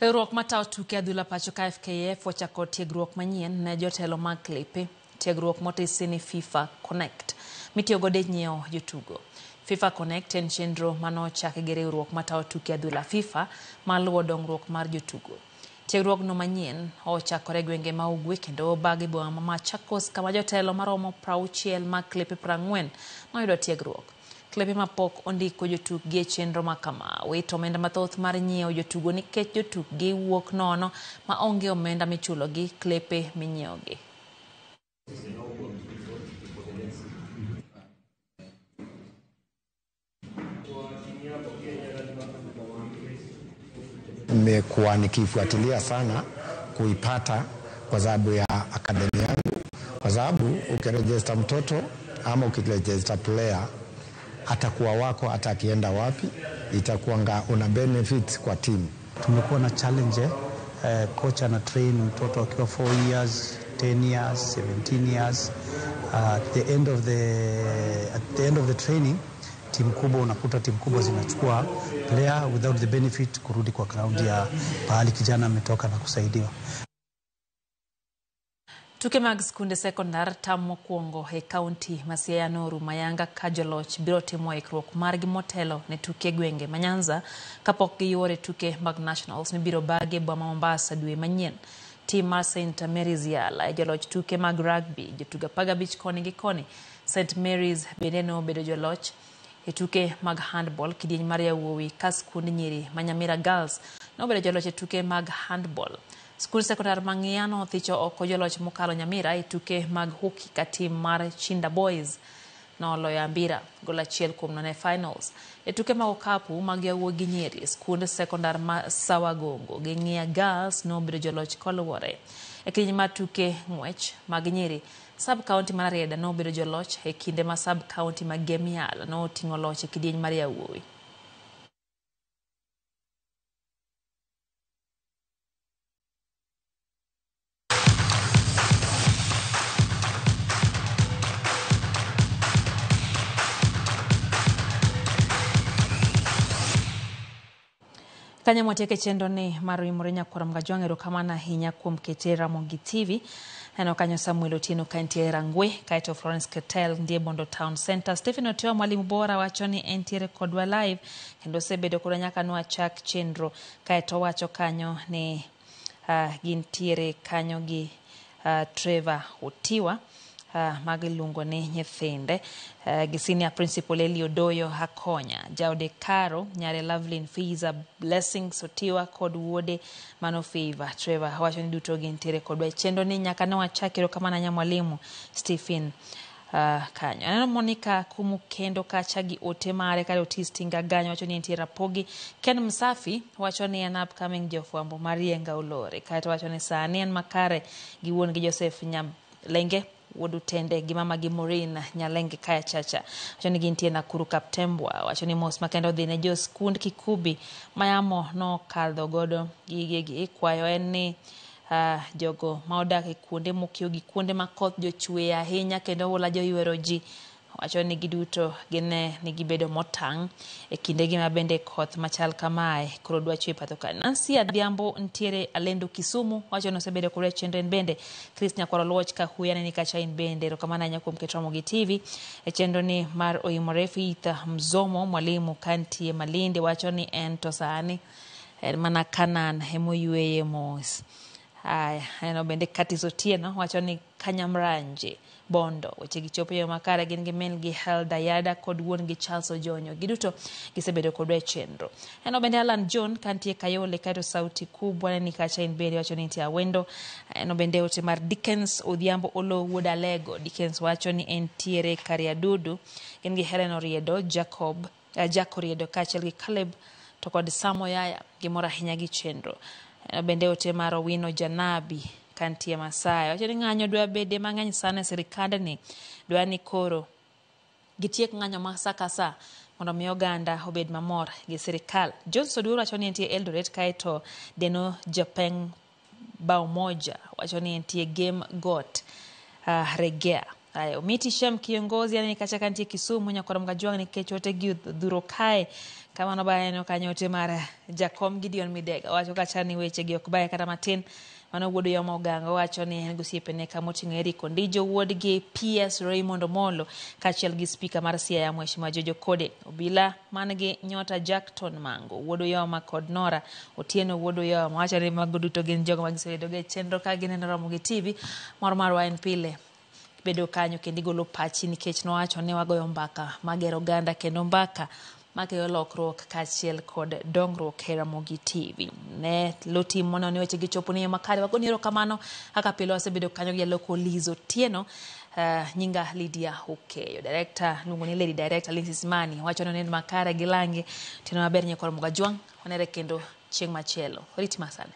Riwruok matayo tuke adhula pacho ka FKF ochako tiegruok manyien ne jotelo mag klepe. Tiegruok motisi ni FIFA Connect mitiyo godo e nyiewo jotugo. FIFA Connect en chenro manochaki gi riwruok matayo tuke adhula FIFA maluwo dongruok mar jotugo. Tiegruogno manyien ochakore e gwenge ma ugwe kendo obagi boma ma Machakos kama jotelo maromo 60 mag klepe 40 noyudo tiegruok. Klepe mapok ondiko jotukgi e chenro ma kama wito omenda mathoth mar nyiewo jotugo nikech jotukgi wuok nono ma onge omenda michulogi klepe minyiewogi. Nimekuwa nikifuatilia sana kuipata kwa sababu ya akademi yangu, kwa sababu ukirejesta mtoto ama ukirejesta player atakuwa wako hata akienda wapi, itakuwa una benefit kwa timu. Tumekuwa na challenge, coach ana train mtoto akiwa 4 years, 10 years, 17 years. At the end of the training, timu kubwa unakuta timu kubwa zinachukua player without the benefit kurudi kwa ground ya pahali kijana ametoka na kusaidiwa. Tuke mag skunde sekondar tam mokwongo e kaunti ma Siaya norumo ayanga ka joloch biro timo ikruok margi motelo ne tuke gwenge ma Nyanza kapok giyuore tuke mag nationals mibiro bagi e boma Mombasa dwe manyien. Tim mar St Mary's Yala e joloch tuke mag rugby, jotugo 15 koni gi koni. St Mary's bende nobedo joloch e tuke mag handball kidieny mar yawuowi ka skund nyiri ma Nyamira Girls nobedo joloch e tuke mag handball. Skul sekondar ma Ng'iya nothicho oko joloch mokalo Nyamira e tuke mag hockey ka tim mar Chinda Boys noloyo Ambira gol 1-0 e finals. E tuke mag okapu mag yawuowi gi nyiri, skund sekondar ma Sawagongo gi Ng'iya Girls nobedo joloch koluwore. E kidieny mar tuke ng'wech mag nyiri, sub county mar Rarieda nobedo joloch e kinde ma sub county ma Gem Yala noting'o loch e kidieny mar yawuowi. Kanyo mwatieke chenro ni mar Oimore Nyakwar Mgajwang', erokamano ahinya kuom kete Ramogi TV. Neno kanyo Samuel Otieno ka entie Rangwe, kaeto Florence Ketel ndie Bondo Town Center. Stephen Otewa mwalimu bora wacho ni entiere kodwa live kendo osebedo kodwa nyaka nwachak chenro. Kaeto wacho kanyo ni gintiere kanyo gi Trevor Otiwa magiluongo ni nyithinde gi senior principal Eli Odoyo Hakonya, Jaode Karo, nyare Lovelyn Fiza, Blessings Otiwa kod wuode mano Favor. Trevor wacho ni duto gintiere kodwa e chenro ni nyaka ne wachak. Erokamano ahinya mwalimu Stephen kanyo. Aneno Monica Kumu kendo kacha gi ote mare kare Otis Tinga Ganyo wacho ni entie Rapogi. Ken Msafi wacho ni en upcoming jofwambo Marienga Olore. Kaeto wacho ni sani en makare gi wuon gi Joseph Nyalenge wuod Utende gi mama gi Maureen Nyalenge kaya chacha. Wacho ni gintie Nakuru Kaptembwa. Wacho ni mos makende odhi ne jo skund Kikubi mayamo nokadho godo gigegi. Kwayo en ni jogo ma odak e kuonde mokiewo gi kuonde ma koth jochwe ahinya kendo oula joywero ji. Wacho ni giduto gine ni gibedo motang' e kindegi ma bende koth machal kamae koro dwa chwe pacho ka. Nancy Adhiambo ntiere Alendo Kisumu wacho ni osebedo kod chenro en bende. Chris Nyakwaro Luoch Kahuya neni kacha in bende. Erokamano ahinya kuom keto Ramogi TV e chenro ni mar Oimore. Faith Mzomo mwalimu kantie Malindi wacho ni en to sani en mana Kanan emoyweye mos. Aya, aneno bende Katis Otieno wacho ni Kanyamranje Bondo weche gichopo yo makare gin gi min gi Helda Yada kod wuon gi Charles Ojonyo. Giduto gisebedo kodwa e chenro. Aneno bende Alan John kantie Kayole kaeto Sauti Kubwa neni kacha in bende wacho ni nitie Awendo. Aneno bende ote mar Dickens Odhiambo Olo wuod Alego. Dickens wacho ni entiere Kariadudu. Gin gi Helen Oriedo, Jacob Jack Oriedo kaachiel gi Caleb to kod Samo Yaya. Gimor ahinya gi chenro. Bende ote mar Owino Janabi kantie Masai wacho ni ng'anyo dwa bede mang'eny sana e sirikandni, dwa ni koro gitiek ng'anyo ma sa ka sa mondo mi oganda obed mamor gi sirikal. Johnson Oduor wacho ni entie Eldoret, kaeto Deno Japeng Baomoja wacho ni entie Game Got Regea. Haya, Omiti Shem kiongozi yani kacha kantie Kisumu nyakwar Mgajwang' nikech ote gi odhuro kae. Kamano baneno kanyo ote mar Jakom Gideon Midega wacho kacha ni weche gi ok baye kata matin. Mano wuod Oyoma Oganga wacho ni en gosiepene kamoting'o Eric Ondijo wuodgi PS Raymond Omolo kaachiel gi spika mar Siaya Mheshimiwa Jojo Kode. Obila man gi nyota Jackton Mango wuod Oyoma kod Nora Otieno wuod Oyoma wacho ni mago duto gin jogo ma gisebedo go e chenro ka gineno Ramogi TV. Mor marwa en pile bedo kanyo kendo igolo pachi nikech nowacho ni wagoyo mbaka magero oganda kendo mbaka makelo lokruok kaachiel kod dongruok e Ramogi TV. Ne loti mono ni weche gichopo ni makare wagoni erokamano kaka pile wasebedo kanyo gi jaloko Liz Otieno. Nyinga Lydia Okeyo, director luongo ni Lady Director Lindsay Simani wacho ni onen makare gi lange. Otieno maber nyakwar Mugajwang', wanere kendo chieng' machielo. Oriti masani.